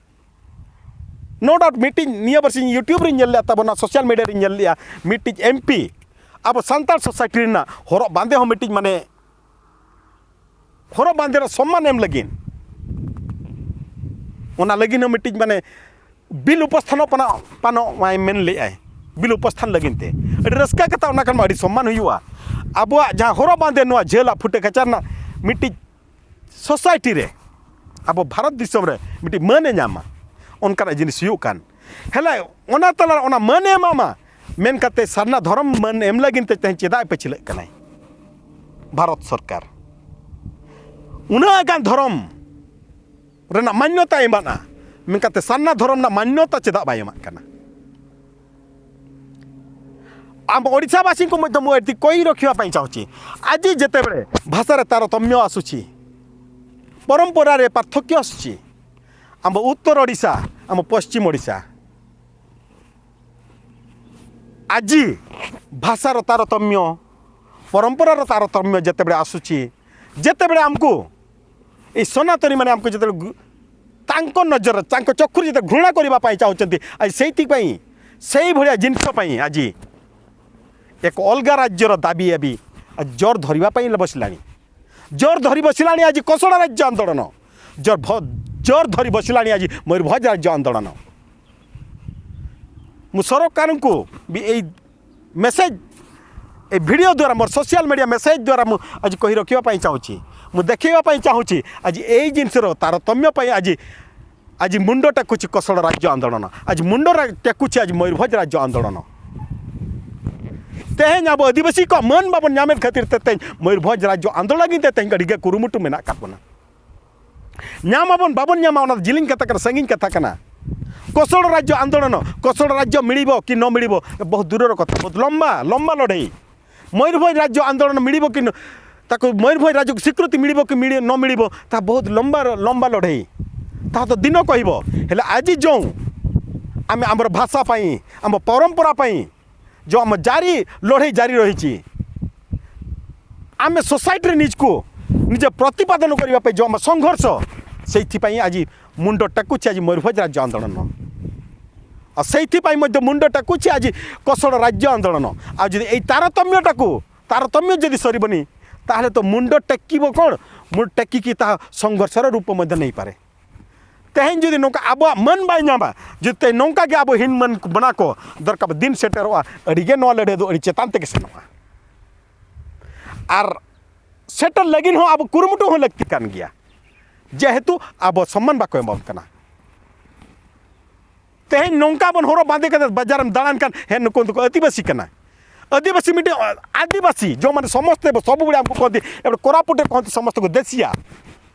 No doubt, ᱢᱤᱫᱴᱤᱡ ᱱᱤᱭᱟᱹ ᱵᱟᱨᱥᱤᱧ YouTube ᱨᱤᱧ ᱧᱮᱞ ᱞᱮᱫᱼᱟ, ᱛᱟᱵᱚᱱᱟ social media ᱨᱤᱧ ᱧᱮᱞ ᱞᱮᱫᱼᱟ, ᱢᱤᱫᱴᱤᱡ M P ᱟᱵᱚ ᱥᱟᱱᱛᱟᱲ society ᱨᱮᱱᱟᱜ ᱦᱚᱨᱚᱜ ᱵᱟᱸᱫᱮ ᱦᱚᱸ ᱢᱤᱫᱴᱤᱡ ᱢᱟᱱᱮ ᱦᱚᱨᱚᱜ ᱵᱟᱸᱫᱮ ᱨᱮ ᱥᱚᱢᱢᱟᱱ ᱮᱢ ᱞᱟᱹᱜᱤᱫ, ᱚᱱᱟ ᱞᱟᱹᱜᱤᱫ ᱦᱚᱸ ᱢᱤᱫᱴᱤᱡ ᱢᱟᱱᱮ ᱵᱤᱞ ᱩᱯᱚᱥᱛᱷᱟᱱᱚᱜ ᱯᱟᱱᱚᱜ, ᱯᱟᱱᱚᱜ ᱢᱟᱭ ᱢᱮᱱ ᱞᱮᱫᱼᱟᱭ, ᱵᱤᱞ ᱩᱯᱚᱥᱛᱷᱟᱱ ᱞᱟᱹᱜᱤᱫ ᱛᱮ᱾ ᱟᱹᱰᱤ ᱨᱟᱹᱥᱠᱟᱹ ᱠᱟᱛᱷᱟ, ᱚᱱᱟ ᱠᱷᱟᱱ ᱢᱟ ᱟᱹᱰᱤ ᱥᱚᱢᱢᱟᱱ ᱦᱩᱭᱩᱜᱼᱟ᱾ ᱟᱵᱚᱣᱟᱜ ᱡᱟᱦᱟᱸ ᱦᱚᱨᱚᱜ ᱵᱟᱸᱫᱮ, ᱱᱚᱣᱟ ᱡᱷᱟᱹᱞᱟᱜ ᱯᱷᱩᱴᱟᱹ ᱠᱟᱪᱟ ᱨᱮᱱᱟᱜ ᱢᱤᱫᱴᱤᱡ society ᱨᱮ, ᱟᱵᱚ ᱵᱷᱟᱨᱚᱛ ᱫᱤᱥᱚᱢ ᱨᱮ ᱢᱤᱫᱴᱤᱡ ᱢᱟᱹᱱ ᱮ ᱧᱟᱢᱟ, ᱚᱱᱠᱟᱱᱟᱜ ᱡᱤᱱᱤᱥ ᱦᱩᱭᱩᱜ ᱠᱟᱱ᱾ ᱦᱮᱞᱮ, ᱚᱱᱟ ᱛᱟᱞᱟ ᱨᱮ ᱚᱱᱟ ᱢᱟᱹᱱ ᱮ ᱮᱢᱟᱢᱟ ᱢᱮᱱ ᱠᱟᱛᱮ ᱥᱟᱨᱱᱟ ᱫᱷᱚᱨᱚᱢ ᱢᱟᱹᱱ ᱮᱢ ᱞᱟᱹᱜᱤᱫ ᱛᱮ ᱛᱮᱦᱮᱧ ᱪᱮᱫᱟᱜ ᱮ ᱯᱟᱹᱪᱷᱞᱟᱹᱜ ᱠᱟᱱᱟᱭ ᱵᱷᱟᱨᱚᱛ ᱥᱚᱨᱠᱟᱨ? ᱩᱱᱟᱹᱜ ᱜᱟᱱ ᱫᱷᱚᱨᱚᱢ ᱨᱮᱱᱟᱜ ᱢᱟᱱᱱᱚᱛᱟ ᱮᱢᱟᱜᱼᱟ, ᱢᱮᱱᱠᱷᱟᱱ ᱥᱟᱨᱱᱟ ᱫᱷᱚᱨᱚᱢ ᱨᱮᱱᱟᱜ ᱢᱟᱱᱱᱚᱛᱟ ᱪᱮᱫᱟᱜ ᱵᱟᱭ ᱮᱢᱟᱜ ᱠᱟᱱᱟ? ᱟᱢ ᱳᱰᱤᱥᱟ ᱵᱟᱥᱤ ᱠᱚ ᱢᱚᱫᱽᱫᱷᱮ ᱢᱚᱫᱽᱫᱷᱮ ᱠᱚᱭ ᱨᱚᱠᱷᱤᱵᱟ ᱯᱟᱧᱪᱟ ᱦᱚᱪᱤ, ᱟᱡᱤ ᱡᱮᱛᱮᱵᱮᱲᱮ ᱵᱷᱟᱥᱟ ᱨᱮ ᱛᱟᱨᱚᱛᱚᱢᱭᱚ ᱟᱥᱩᱪᱤ, ᱯᱚᱨᱚᱢᱯᱚᱨᱟ ᱨᱮ ᱯᱟᱨᱛᱷᱚᱠᱭᱚ ᱟᱥᱩᱪᱤ, ᱟᱢ ᱩᱛᱛᱚᱨ ᱳᱰᱤᱥᱟ, ᱟᱢ ᱯᱚᱥᱪᱤᱢ ᱳᱰᱤᱥᱟ, ᱟᱡᱤ ᱵᱷᱟᱥᱟ ᱨᱮ ᱛᱟᱨᱚᱛᱚᱢᱭᱚ, ᱯᱚᱨᱚᱢᱯᱚᱨᱟ ᱨᱮ ᱛᱟᱨᱚᱛᱚᱢᱭᱚ ᱡᱮᱛᱮᱵᱮᱲᱮ ᱟᱥᱩᱪᱤ, ᱡᱮᱛᱮᱵᱮᱲᱮ ᱟᱢᱠᱩ ଏଇ ସନାତନୀମାନେ ଆମକୁ ଯେତେବେଳେ ଗୁ- ତାଙ୍କ ନଜର, ତାଙ୍କ ଚକ୍ଷୁରେ ଯେତେ ଘୃଣା କରିବା ପାଇଁ ଚାହୁଁଛନ୍ତି, ଆଜି ସେଇଥିପାଇଁ, ସେଇଭଳିଆ ଜିନିଷ ପାଇଁ ଆଜି ଏକ ଅଲଗା ରାଜ୍ୟର ଦାବି ଆଜି ଜୋର ଧରିବା ପାଇଁ ବସିଲାଣି। ଜୋର ଧରି ବସିଲାଣି ଆଜି କୋଶଳା ରାଜ୍ୟ ଆନ୍ଦୋଳନ। ଜୋର ଭ- ଜୋର ଧରି ବସିଲାଣି ଆଜି ମୟୂରଭଞ୍ଜ ରାଜ୍ୟ ଆନ୍ଦୋଳନ। ମୁଁ ସରକାରଙ୍କୁ ବି ଏଇ ମେସେଜ୍, ଏ ଭିଡ଼ିଓ ଦ୍ୱାରା, ମୋର ସୋସିଆଲ ମିଡ଼ିଆ ମେସେଜ୍ ଦ୍ୱାରା ମୁଁ ଆଜି କହି ରଖିବା ପାଇଁ ଚାହୁଁଛି, ମୁଁ ଦେଖାଇବା ପାଇଁ ଚାହୁଁଛି, ଆଜି ଏଇ ଜିନିଷର ତାରତମ୍ୟ ପାଇଁ ଆଜି, ଆଜି ମୁଣ୍ଡ ଟେକୁଛି କୋଶଳ ରାଜ୍ୟ ଆନ୍ଦୋଳନ, ଆଜି ମୁଣ୍ଡ ରା- ଟେକୁଛି ଆଜି ମୟୂରଭଞ୍ଜ ରାଜ୍ୟ ଆନ୍ଦୋଳନ। ᱛᱮᱦᱮᱧ ᱟᱵᱚ ᱟᱹᱫᱤᱵᱟᱹᱥᱤ ᱠᱚᱣᱟᱜ ᱢᱟᱹᱱ ᱵᱟᱵᱚᱱ ᱧᱟᱢᱮᱫ ᱠᱷᱟᱹᱛᱤᱨ ᱛᱮ ᱛᱮᱦᱮᱧ ᱢᱚᱭᱩᱨᱵᱷᱚᱸᱡᱽ ᱨᱟᱡᱽᱡᱚ ᱟᱱᱫᱳᱞᱚᱱ ᱞᱟᱹᱜᱤᱫ ᱛᱮ ᱛᱮᱦᱮᱧ ᱟᱹᱰᱤ ᱜᱮ ᱠᱩᱨᱩᱢᱩᱴᱩ ᱢᱮᱱᱟᱜ ᱟᱠᱟᱫ ᱵᱚᱱᱟ᱾ ᱧᱟᱢ ᱟᱵᱚᱱ ᱵᱟᱵᱚᱱ ᱧᱟᱢᱟ, ᱚᱱᱟ ᱫᱚ ᱡᱤᱞᱤᱧ ᱠᱟᱛᱷᱟ ᱠᱟᱱᱟ, ᱥᱟᱺᱜᱤᱧ ᱠᱟᱛᱷᱟ ᱠᱟᱱᱟ᱾ ᱠᱚᱥᱚᱲ ᱨᱟᱡᱽᱡᱚ ᱟᱱᱫᱳᱞᱚᱱ, ᱠᱚᱥᱚᱲ ᱨᱟᱡᱽᱡᱚ ମିଳିବ କି ନ ମିଳିବ, ବହୁତ ଦୂରର କଥା, ବହୁତ ଲମ୍ବା ଲମ୍ବା ଲଢ଼େଇ। ମୟୂରଭଞ୍ଜ ରାଜ୍ୟ ଆନ୍ଦୋଳନ ମିଳିବ କି ନ-, ତାକୁ ମୟୂରଭଞ୍ଜ ରାଜ୍ୟକୁ ସ୍ୱୀକୃତି ମିଳିବ କି ମିଳି-, ନ ମିଳିବ, ତାହା ବହୁତ ଲମ୍ବା, ଲମ୍ବା ଲଢ଼େଇ। ତାହା ତ ଦିନ କହିବ। ହେଲେ ଆଜି ଯେଉଁ ଆମେ ଆମର ଭାଷା ପାଇଁ, ଆମ ପରମ୍ପରା ପାଇଁ ଯେଉଁ ଆମ ଜାରି ଲଢ଼େଇ ଜାରି ରହିଛି, ଆମେ ସୋସାଇଟିରେ ନିଜକୁ ନିଜେ ପ୍ରତିପାଦନ କରିବା ପାଇଁ ଯେଉଁ ଆମ ସଂଘର୍ଷ, ସେଇଥିପାଇଁ ଆଜି ମୁଣ୍ଡ ଟେକୁଛି ଆଜି ମୟୂରଭଞ୍ଜ ରାଜ୍ୟ ଆନ୍ଦୋଳନ। ଆଉ ସେଇଥିପାଇଁ ମଧ୍ୟ ମୁଣ୍ଡ ଟେକୁଛି ଆଜି କସଳ ରାଜ୍ୟ ଆନ୍ଦୋଳନ। ଆଉ ଯଦି ଏଇ ତାରତମ୍ୟଟାକୁ, ତାରତମ୍ୟ ଯଦି ସରିବନି, ତାହେଲେ ତ ମୁଣ୍ଡ ଟେକିବ କ'ଣ? ମୁଣ୍ଡ ଟେକିକି ତାହା ସଂଘର୍ଷର ରୂପ ମଧ୍ୟ ନେଇପାରେ। ᱛᱮᱦᱮᱧ ᱡᱩᱫᱤ ᱱᱚᱝᱠᱟ ᱟᱵᱚᱣᱟᱜ ᱢᱟᱹᱱ ᱵᱟᱭ ᱧᱟᱢᱟ, ᱡᱩᱫᱤ ᱛᱮᱦᱮᱧ ᱱᱚᱝᱠᱟ ᱜᱮ ᱟᱵᱚ ᱦᱤᱱ ᱢᱟᱹᱱ ᱵᱚᱱᱟ ᱠᱚ ᱫᱚᱨᱠᱟᱨ, ᱫᱤᱱ ᱥᱮᱴᱮᱨᱚᱜᱼᱟ, ᱟᱹᱰᱤ ᱜᱮ ᱱᱚᱣᱟ ᱞᱟᱹᱲᱦᱟᱹᱭ ᱫᱚ ᱟᱹᱰᱤ ᱪᱮᱛᱟᱱ ᱛᱮᱜᱮ ᱥᱮᱱᱚᱜᱼᱟ᱾ ᱟᱨ ᱥᱮᱴᱮᱨ ᱞᱟᱹᱜᱤᱫ ᱦᱚᱸ ᱟᱵᱚ ᱠᱩᱨᱩᱢᱩᱴᱩ ᱦᱚᱸ ᱞᱟᱹᱠᱛᱤ ᱠᱟᱱ ᱜᱮᱭᱟ, ᱡᱮᱦᱮᱛᱩ ᱟᱵᱚ ᱥᱚᱢᱢᱟᱱ ᱵᱟᱠᱚ ᱮᱢᱟᱵᱚᱱ ᱠᱟᱱᱟ᱾ ᱛᱮᱦᱮᱧ ᱱᱚᱝᱠᱟ ᱵᱚᱱ ᱦᱚᱨᱚᱜ ᱵᱟᱸᱫᱮ ᱠᱟᱛᱮ ᱵᱟᱡᱟᱨᱮᱢ ᱫᱟᱬᱟᱱ ᱠᱟᱱ, ᱦᱮᱸ, ᱱᱩᱠᱩ ᱫᱚᱠᱚ ᱟᱹᱫᱤᱵᱟᱹᱥᱤ ᱠᱟᱱᱟ᱾ ᱟᱹᱫᱤᱵᱟᱹᱥᱤ ᱢᱤᱫᱴᱮᱱ ᱟᱹᱫᱤᱵᱟᱹᱥᱤ, ᱡᱮᱢᱚᱱ ᱥᱚᱢᱚᱥᱛᱮ ᱥᱚᱵᱩᱵᱮᱲᱮ ᱟᱢᱠᱚ ᱠᱚᱦᱚᱸᱛᱮ, ᱮᱵᱟᱨ ᱠᱳᱨᱟᱯᱩᱴ ᱨᱮ ᱠᱚᱦᱚᱸᱛᱮ ᱥᱚᱢᱚᱥᱛᱚ ᱠᱚ ᱫᱮᱥᱤᱭᱟ᱾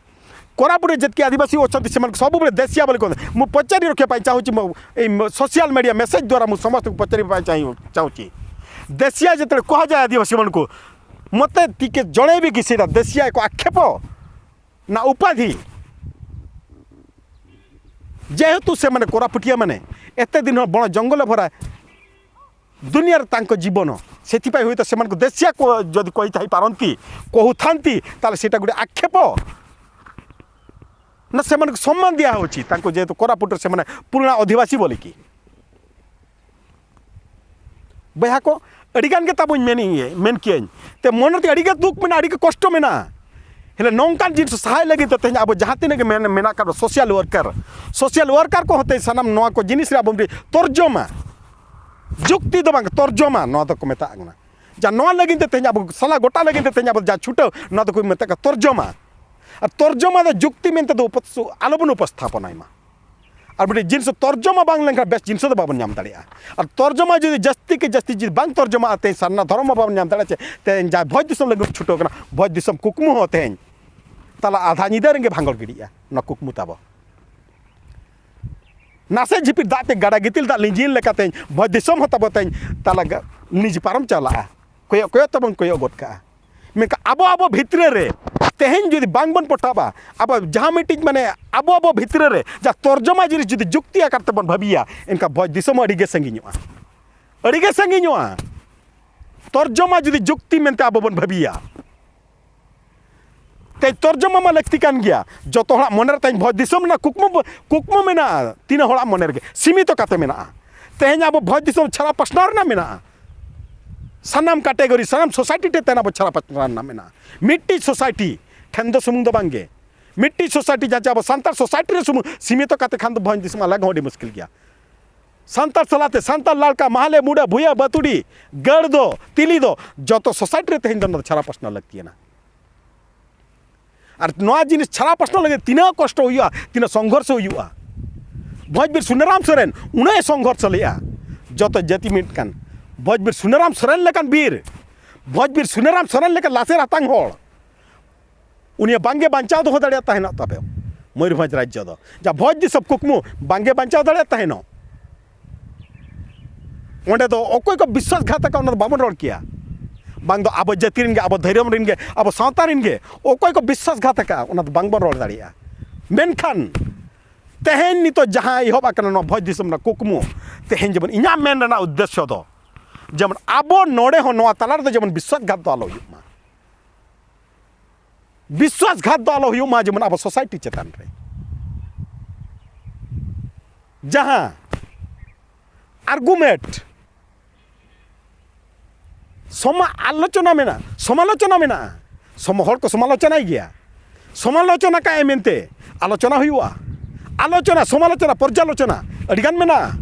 କୋରାପୁଟରେ ଯେତିକି ଆଦିବାସୀ ଅଛନ୍ତି, ସେମାନଙ୍କୁ ସବୁବେଳେ ଦେଶିଆ ବୋଲି କହନ୍ତି। ମୁଁ ପଚାରି ରଖିବା ପାଇଁ ଚାହୁଁଛି, ମୋ ଏଇ ସୋସିଆଲ ମିଡ଼ିଆ ମେସେଜ ଦ୍ୱାରା ମୁଁ ସମସ୍ତଙ୍କୁ ପଚାରିବା ପାଇଁ ଚାହିଁ-, ଚାହୁଁଛି, ଦେଶିଆ ଯେତେବେଳେ କୁହାଯାଏ ଆଦିବାସୀମାନଙ୍କୁ, ମୋତେ ଟିକେ ଜଣେଇବେ କି ସେଇଟା ଦେଶିଆ ଏକ ଆକ୍ଷେପ ନା ଉପାଧି? ଯେହେତୁ ସେମାନେ କୋରାପୁଟିଆମାନେ, ଏତେ ଦିନ ବଣ ଜଙ୍ଗଲ ଭରା ଦୁନିଆରେ ତାଙ୍କ ଜୀବନ, ସେଥିପାଇଁ ହୁଏତ ସେମାନଙ୍କୁ ଦେଶିଆ କ-, ଯଦି କହିଥାଇ ପାରନ୍ତି, କହୁଥାନ୍ତି, ତାହେଲେ ସେଇଟା ଗୋଟେ ଆକ୍ଷେପ ନା ସେମାନଙ୍କୁ ସମ୍ମାନ ଦିଆହେଉଛି, ତାଙ୍କୁ ଯେହେତୁ କୋରାପୁଟରେ ସେମାନେ ପୁରୁଣା ଅଧିବାସୀ ବୋଲିକି। ᱵᱚᱭᱦᱟ ᱠᱚ, ᱟᱹᱰᱤᱜᱟᱱ ᱜᱮ ᱛᱟᱵᱚᱧ ᱢᱮᱱᱮᱜᱼᱟ, ᱢᱮᱱ ᱠᱮᱜᱼᱟᱹᱧ, ᱛᱮ ᱢᱚᱱᱮ ᱨᱮ ᱟᱹᱰᱤᱜᱮ ᱫᱩᱠ ᱢᱮᱱᱟᱜᱼᱟ, ᱟᱹᱰᱤᱜᱮ ᱠᱚᱥᱴᱚ ᱢᱮᱱᱟᱜᱼᱟ᱾ ᱦᱮᱞᱮ ᱱᱚᱝᱠᱟᱱ ᱡᱤᱱᱤᱥ ᱥᱟᱦᱟᱭ ᱞᱟᱹᱜᱤᱫ ᱛᱮ ᱛᱮᱦᱮᱧ ᱟᱵᱚ ᱡᱟᱦᱟᱸ ᱛᱤᱱᱟᱹᱜ ᱜᱮ ᱢᱮᱱ-, ᱢᱮᱱᱟᱜ ᱟᱠᱟᱫ ᱵᱚ ᱥᱳᱥᱤᱭᱟᱞ ᱣᱟᱨᱠᱟᱨ, ᱥᱳᱥᱤᱭᱟᱞ ᱣᱟᱨᱠᱟᱨ ᱠᱚᱦᱚᱸ ᱛᱮᱦᱮᱧ ᱥᱟᱱᱟᱢ ᱱᱚᱣᱟ ᱠᱚ ᱡᱤᱱᱤᱥ ᱨᱮ ᱟᱵᱚ ᱢᱤᱫᱴᱤᱡ ᱛᱚᱨᱡᱚᱢᱟ, ᱡᱩᱠᱛᱤ ᱫᱚ ᱵᱟᱝ, ᱛᱚᱨᱡᱚᱢᱟ ᱱᱚᱣᱟ ᱫᱚᱠᱚ ᱢᱮᱛᱟᱜ ᱠᱟᱱᱟ᱾ ᱡᱟ ᱱᱚᱣᱟ ᱞᱟᱹᱜᱤᱫ ᱛᱮ ᱛᱮᱦᱮᱧ ᱟᱵᱚ ᱥᱟᱞᱟ ᱜᱚᱴᱟ ᱞᱟᱹᱜᱤᱫ ᱛᱮ ᱛᱮᱦᱮᱧ ᱟᱵᱚ ᱡᱟ ᱪᱷᱩᱴᱟᱹᱣ, ᱱᱚᱣᱟ ᱫᱚᱠᱚ ᱢᱮᱛᱟᱜ ᱠᱟᱱᱟ ᱛᱚᱨᱡᱚᱢᱟ᱾ ᱟᱨ ᱛᱚᱨᱡᱚᱢᱟ ᱫᱚ ᱡᱩᱠᱛᱤ ᱢᱮᱱᱛᱮ ᱫᱚ ᱩᱯᱚᱥ-, ᱟᱞᱚᱵᱚᱱ ᱩᱯᱚᱥᱛᱷᱟᱯᱚᱱᱟᱭ ᱢᱟ᱾ ᱟᱨ ᱢᱤᱫᱴᱤᱡ ᱡᱤᱱᱤᱥ ᱛᱚᱨᱡᱚᱢᱟ ᱵᱟᱝ ᱞᱮᱱᱠᱷᱟᱱ ᱵᱮᱥ ᱡᱤᱱᱤᱥ ᱫᱚ ᱵᱟᱵᱚᱱ ᱧᱟᱢ ᱫᱟᱲᱮᱭᱟᱜᱼᱟ᱾ ᱟᱨ ᱛᱚᱨᱡᱚᱢᱟ ᱡᱩᱫᱤ ᱡᱟᱹᱥᱛᱤ ᱠᱮ ᱡᱟᱹᱥᱛᱤ ᱡᱩᱫᱤ ᱵᱟᱝ ᱛᱚᱨᱡᱚᱢᱟᱜᱼᱟ, ᱛᱮᱦᱮᱧ ᱥᱟᱨᱱᱟ ᱫᱷᱚᱨᱚᱢ ᱦᱚᱸ ᱵᱟᱵᱚᱱ ᱧᱟᱢ ᱫᱟᱲᱮᱭᱟᱜᱼᱟ᱾ ᱪᱮ ᱛᱮᱦᱮᱧ ᱡᱟᱦᱟᱸᱭ ᱵᱷᱚᱡᱽ ᱫᱤᱥᱚᱢ ᱞᱟᱹᱜᱤᱫ ᱪᱷᱩᱴᱟᱹᱣ ᱠᱟᱱᱟ, ᱵᱷᱚᱡᱽ ᱫᱤᱥᱚᱢ ᱠᱩᱠᱢᱩ ᱦᱚᱸ ᱛᱮᱦᱮᱧ ᱛᱟᱞᱟ ᱟᱫᱷᱟ ᱧᱤᱫᱟᱹ ᱨᱮᱜᱮ ᱵᱷᱟᱸᱜᱚᱲ ᱜᱤᱰᱤᱜᱼᱟ ᱱᱚᱣᱟ ᱠᱩᱠᱢᱩ ᱛᱟᱵᱚ᱾ ᱱᱟᱥᱮ ᱡᱷᱤᱯᱤᱨ ᱫᱟᱜ ᱛᱮ ᱜᱟᱰᱟ ᱜᱤᱛᱤᱞ ᱫᱟᱜ ᱞᱤᱸᱡᱤᱱ ᱞᱮᱠᱟ ᱛᱮᱦᱮᱧ ᱵᱷᱚᱡᱽ ᱫᱤᱥᱚᱢ ᱦᱚᱸ ᱛᱟᱵᱚ ᱛᱮᱦᱮᱧ ᱛᱟᱞᱟ ᱜᱟ-, ᱞᱤᱸᱡᱤ ᱯᱟᱨᱚᱢ ᱪᱟᱞᱟᱜᱼᱟ᱾ ᱠᱚᱭᱚᱜ ᱠᱚᱭᱚᱜ ᱛᱮᱵᱚᱱ ᱠᱚᱭᱚᱜ ᱜᱚᱫ ᱠᱟᱜᱼᱟ᱾ ᱢᱮᱱᱠᱷᱟᱱ ᱟᱵᱚ ᱟᱵᱚ ᱵᱷᱤᱛᱨᱤ ᱨᱮ ᱛᱮᱦᱮᱧ ᱡᱩᱫᱤ ᱵᱟᱝ ᱵᱚᱱ ᱯᱚᱴᱟᱵᱟ, ᱟᱵᱚ ᱡᱟᱦᱟᱸ ᱢᱤᱫᱴᱤᱡ ᱢᱟᱱᱮ ᱟᱵᱚ ᱟᱵᱚ ᱵᱷᱤᱛᱨᱤ ᱨᱮ ᱡᱟᱦᱟᱸ ᱛᱚᱨᱡᱚᱢᱟ ᱡᱤᱱᱤᱥ ᱡᱩᱫᱤ ᱡᱩᱠᱛᱤ ᱟᱠᱟᱨ ᱛᱮᱵᱚᱱ ᱵᱷᱟᱹᱵᱤᱭᱟ, ᱮᱱᱠᱷᱟᱱ ᱵᱷᱚᱡᱽ ᱫᱤᱥᱚᱢ ᱦᱚᱸ ᱟᱹᱰᱤ ᱜᱮ ᱥᱟᱺᱜᱤᱧᱚᱜᱼᱟ, ᱟᱹᱰᱤ ᱜᱮ ᱥᱟᱺᱜᱤᱧᱚᱜᱼᱟ᱾ ᱛᱚᱨᱡᱚᱢᱟ ᱡᱩᱫᱤ ᱡᱩᱠᱛᱤ ᱢᱮᱱᱛᱮ ᱟᱵᱚ ᱵᱚᱱ ᱵᱷᱟᱹᱵᱤᱭᱟ, ᱛᱮᱦᱮᱧ ᱛᱚᱨᱡᱚᱢᱟ ᱢᱟ ᱞᱟᱹᱠᱛᱤ ᱠᱟᱱ ᱜᱮᱭᱟ᱾ ᱡᱚᱛᱚ ᱦᱚᱲᱟᱜ ᱢᱚᱱᱮ ᱨᱮ ᱛᱮᱦᱮᱧ ᱵᱷᱚᱡᱽ ᱫᱤᱥᱚᱢ ᱨᱮᱱᱟᱜ ᱠᱩᱠᱢᱩ, ᱠᱩᱠᱢᱩ ᱢᱮᱱᱟᱜᱼᱟ᱾ ᱛᱤᱱᱟᱹᱜ ᱦᱚᱲᱟᱜ ᱢᱚᱱᱮ ᱨᱮᱜᱮ ᱥᱤᱢᱤᱛᱚ ᱠᱟᱛᱮ ᱢᱮᱱᱟᱜᱼᱟ᱾ ᱛᱮᱦᱮᱧ ᱟᱵᱚ ᱵᱷᱚᱡᱽ ᱫᱤᱥᱚᱢ ᱪᱷᱟᱲᱟ ᱯᱟᱥᱱᱟᱣ ᱨᱮᱱᱟᱜ ᱢᱮᱱᱟᱜᱼᱟ᱾ ᱥᱟᱱᱟᱢ ᱠᱮᱴᱮᱜᱚᱨᱤ, ᱥᱟᱱᱟᱢ ᱥᱳᱥᱟᱭᱴᱤ ᱴᱷᱮᱱ ᱛᱮᱦᱮᱧ ᱟᱵᱚ ᱪᱷᱟᱲᱟ ᱯᱟᱥᱱᱟᱣ ᱨᱮᱱᱟᱜ ᱢᱮᱱᱟᱜᱼᱟ᱾ ᱢᱤᱫᱴᱤᱡ ᱥᱳᱥᱟᱭᱴᱤ ᱴᱷᱮᱱ ᱫᱚ ᱥᱩᱢᱩᱝ ᱫᱚ ᱵᱟᱝ ᱜᱮ, ᱢᱤᱫᱴᱤᱡ ᱥᱳᱥᱟᱭᱴᱤ ᱡᱟᱦᱟᱸ ᱪᱮ ᱟᱵᱚ ᱥᱟᱱᱛᱟᱲ ᱥᱳᱥᱟᱭᱴᱤ ᱨᱮ ᱥᱩᱢᱩᱝ ᱥᱤᱢᱤᱛᱚ ᱠᱟᱛᱮ ᱠᱷᱟᱱ ᱫᱚ ᱵᱷᱚᱡᱽ ᱫᱤᱥᱚᱢ ᱟᱞᱟᱜ ᱦᱚᱸ ᱟᱹᱰᱤ ᱢᱩᱥᱠᱤᱞ ᱜᱮᱭᱟ᱾ ᱥᱟᱱᱛᱟᱲ ᱥᱟᱞᱟᱛᱮ ᱥᱟᱱᱛᱟᱲ ᱞᱟᱲᱠᱟ, ᱢᱟᱦᱞᱮ, ᱢᱩᱰᱟᱹ, ᱵᱷᱩᱭᱟᱹ, ᱵᱟᱹᱛᱩᱲᱤ, ᱜᱟᱹᱲ ᱫᱚ, ᱛᱤᱞᱤ ᱫᱚ, ᱡᱚᱛᱚ ᱥᱳᱥᱟᱭᱴᱤ ᱨᱮ ᱛᱮᱦᱮᱧ ᱫᱚ ᱱᱚᱣᱟ ᱫᱚ ᱪᱷᱟᱲᱟ ᱯᱟᱥᱱᱟᱣ ᱞᱟᱹᱠᱛᱤᱭᱟᱱᱟ᱾ ᱟᱨ ᱱᱚᱣᱟ ᱡᱤᱱᱤᱥ ᱪᱷᱟᱲᱟ ᱯᱟᱥᱱᱟᱣ ᱞᱟᱹᱜᱤᱫ ᱛᱤᱱᱟᱹᱜ ᱠᱚᱥᱴᱚ ᱦᱩᱭᱩᱜᱼᱟ, ᱛᱤᱱᱟᱹᱜ ᱥᱚᱝᱜᱷᱚᱨᱥᱚ ᱦᱩᱭᱩᱜᱼᱟ᱾ ᱵᱷᱚᱡᱽ ᱵᱤᱨ ᱥᱩᱱᱟᱹᱨᱟᱢ ᱥᱚᱨᱮᱱ ᱩᱱᱟᱹᱜ ᱮ ᱥᱚᱝᱜᱷᱚᱨᱥᱚ ᱞᱮᱜᱼᱟ᱾ ᱡᱚᱛᱚ ᱡᱟᱹᱛᱤ ᱢᱤᱫ ᱠᱟᱱ ᱵᱷᱚᱡᱽ ᱵᱤᱨ ᱥᱩᱱᱟᱹᱨᱟᱢ ᱥᱚᱨᱮᱱ ᱞᱮᱠᱟᱱ ᱵᱤᱨ, ᱵᱷᱚᱡᱽ ᱵᱤᱨ ᱥᱩᱱᱟᱹᱨᱟᱢ ᱥᱚᱨᱮᱱ ᱞᱮᱠᱟᱱ ᱞᱟᱥᱮᱨ ᱦᱟᱛᱟᱝ ᱦᱚᱲ, ᱩᱱᱤ ᱵᱟᱝᱜᱮ ᱵᱟᱧᱪᱟᱣ ᱫᱚᱦᱚ ᱫᱟᱲᱮᱭᱟᱜ ᱛᱟᱦᱮᱱᱚᱜ ᱛᱟᱵᱮ ᱢᱚᱭᱩᱨᱵᱷᱚᱸᱡᱽ ᱨᱟᱡᱽᱡᱚ ᱫᱚ᱾ ᱡᱟ ᱵᱷᱚᱡᱽ ᱫᱤᱥᱚᱢ ᱠᱩᱠᱢᱩ ᱵᱟᱝᱜᱮ ᱵᱟᱧᱪᱟᱣ ᱫᱟᱲᱮᱭᱟᱜ ᱛᱟᱦᱮᱱᱚᱜ᱾ ᱚᱸᱰᱮ ᱫᱚ ᱚᱠᱚᱭ ᱠᱚ ᱵᱤᱥᱣᱟᱥᱜᱷᱟᱛ ᱟᱠᱟᱫ, ᱚᱱᱟ ᱫᱚ ᱵᱟᱵᱚᱱ ᱨᱚᱲ ᱠᱮᱭᱟ᱾ ᱵᱟᱝ ᱫᱚ ᱟᱵᱚ ᱡᱟᱹᱛᱤ ᱨᱮᱱ ᱜᱮ, ᱟᱵᱚ ᱫᱷᱚᱨᱚᱢ ᱨᱮᱱ ᱜᱮ, ᱟᱵᱚ ᱥᱟᱶᱛᱟ ᱨᱮᱱ ᱜᱮ ᱚᱠᱚᱭ ᱠᱚ ᱵᱤᱥᱣᱟᱥᱜᱷᱟᱛ ᱟᱠᱟᱫ, ᱚᱱᱟ ᱫᱚ ᱵᱟᱝᱵᱚᱱ ᱨᱚᱲ ᱫᱟᱲᱮᱭᱟᱜᱼᱟ᱾ ᱢᱮᱱᱠᱷᱟᱱ ᱛᱮᱦᱮᱧ ᱱᱤᱛᱚᱜ ᱡᱟᱦᱟᱸ ᱮᱦᱚᱵ ᱟᱠᱟᱱᱟ ᱱᱚᱣᱟ ᱵᱷᱚᱡᱽ ᱫᱤᱥᱚᱢ ᱨᱮᱱᱟᱜ ᱠᱩᱠᱢᱩ, ᱛᱮᱦᱮᱧ ᱡᱮᱢᱚᱱ ᱤᱧᱟᱹᱜ ᱢᱮᱱ ᱨᱮᱱᱟᱜ ᱩᱫᱽᱫᱮᱥᱥᱚ ᱫᱚ ᱡᱮᱢᱚᱱ ᱟᱵᱚ ᱱᱚᱰᱮ ᱦᱚᱸ ᱱᱚᱣᱟ ᱛᱟᱞᱟ ᱨᱮᱫᱚ ᱡᱮᱢᱚᱱ ᱵᱤᱥᱣᱟᱥᱜᱷᱟᱛ ᱫᱚ ᱟᱞᱚ ᱦᱩᱭᱩᱜ ᱢᱟ᱾ ᱵᱤᱥᱣᱟᱥᱜᱷᱟᱛ ᱫᱚ ᱟᱞᱚ ᱦᱩᱭᱩᱜ ᱢᱟ ᱡᱮᱢᱚᱱ ᱟᱵᱚ ᱥᱳᱥᱟᱭᱴᱤ ᱪᱮᱛᱟᱱ ᱨᱮ᱾ ᱡᱟᱦᱟᱸ ᱟᱨᱜᱩᱢᱮᱱᱴ, ᱥᱚᱢᱟ-, ᱟᱞᱳᱪᱚᱱᱟ ᱢᱮᱱᱟᱜᱼᱟ, ᱥᱚᱢᱟᱞᱳᱪᱚᱱᱟ ᱢᱮᱱᱟᱜᱼᱟ, ᱥᱚᱢ-, ᱦᱚᱲ ᱠᱚ ᱥᱚᱢᱟᱞᱳᱪᱚᱱᱟᱭ ᱜᱮᱭᱟ᱾ ᱥᱚᱢᱟᱞᱳᱪᱚᱱᱟ ᱠᱟᱜᱼᱟᱭ ᱢᱮᱱᱛᱮ ᱟᱞᱳᱪᱚᱱᱟ ᱦᱩᱭᱩᱜᱼᱟ᱾ ᱟᱞᱳᱪᱚᱱᱟ, ᱥᱚᱢᱟᱞᱳᱪᱚᱱᱟ, ᱯᱚᱨᱡᱟᱞᱳᱪᱚᱱᱟ ᱟᱹᱰᱤᱜᱟᱱ ᱢᱮᱱᱟᱜᱼᱟ᱾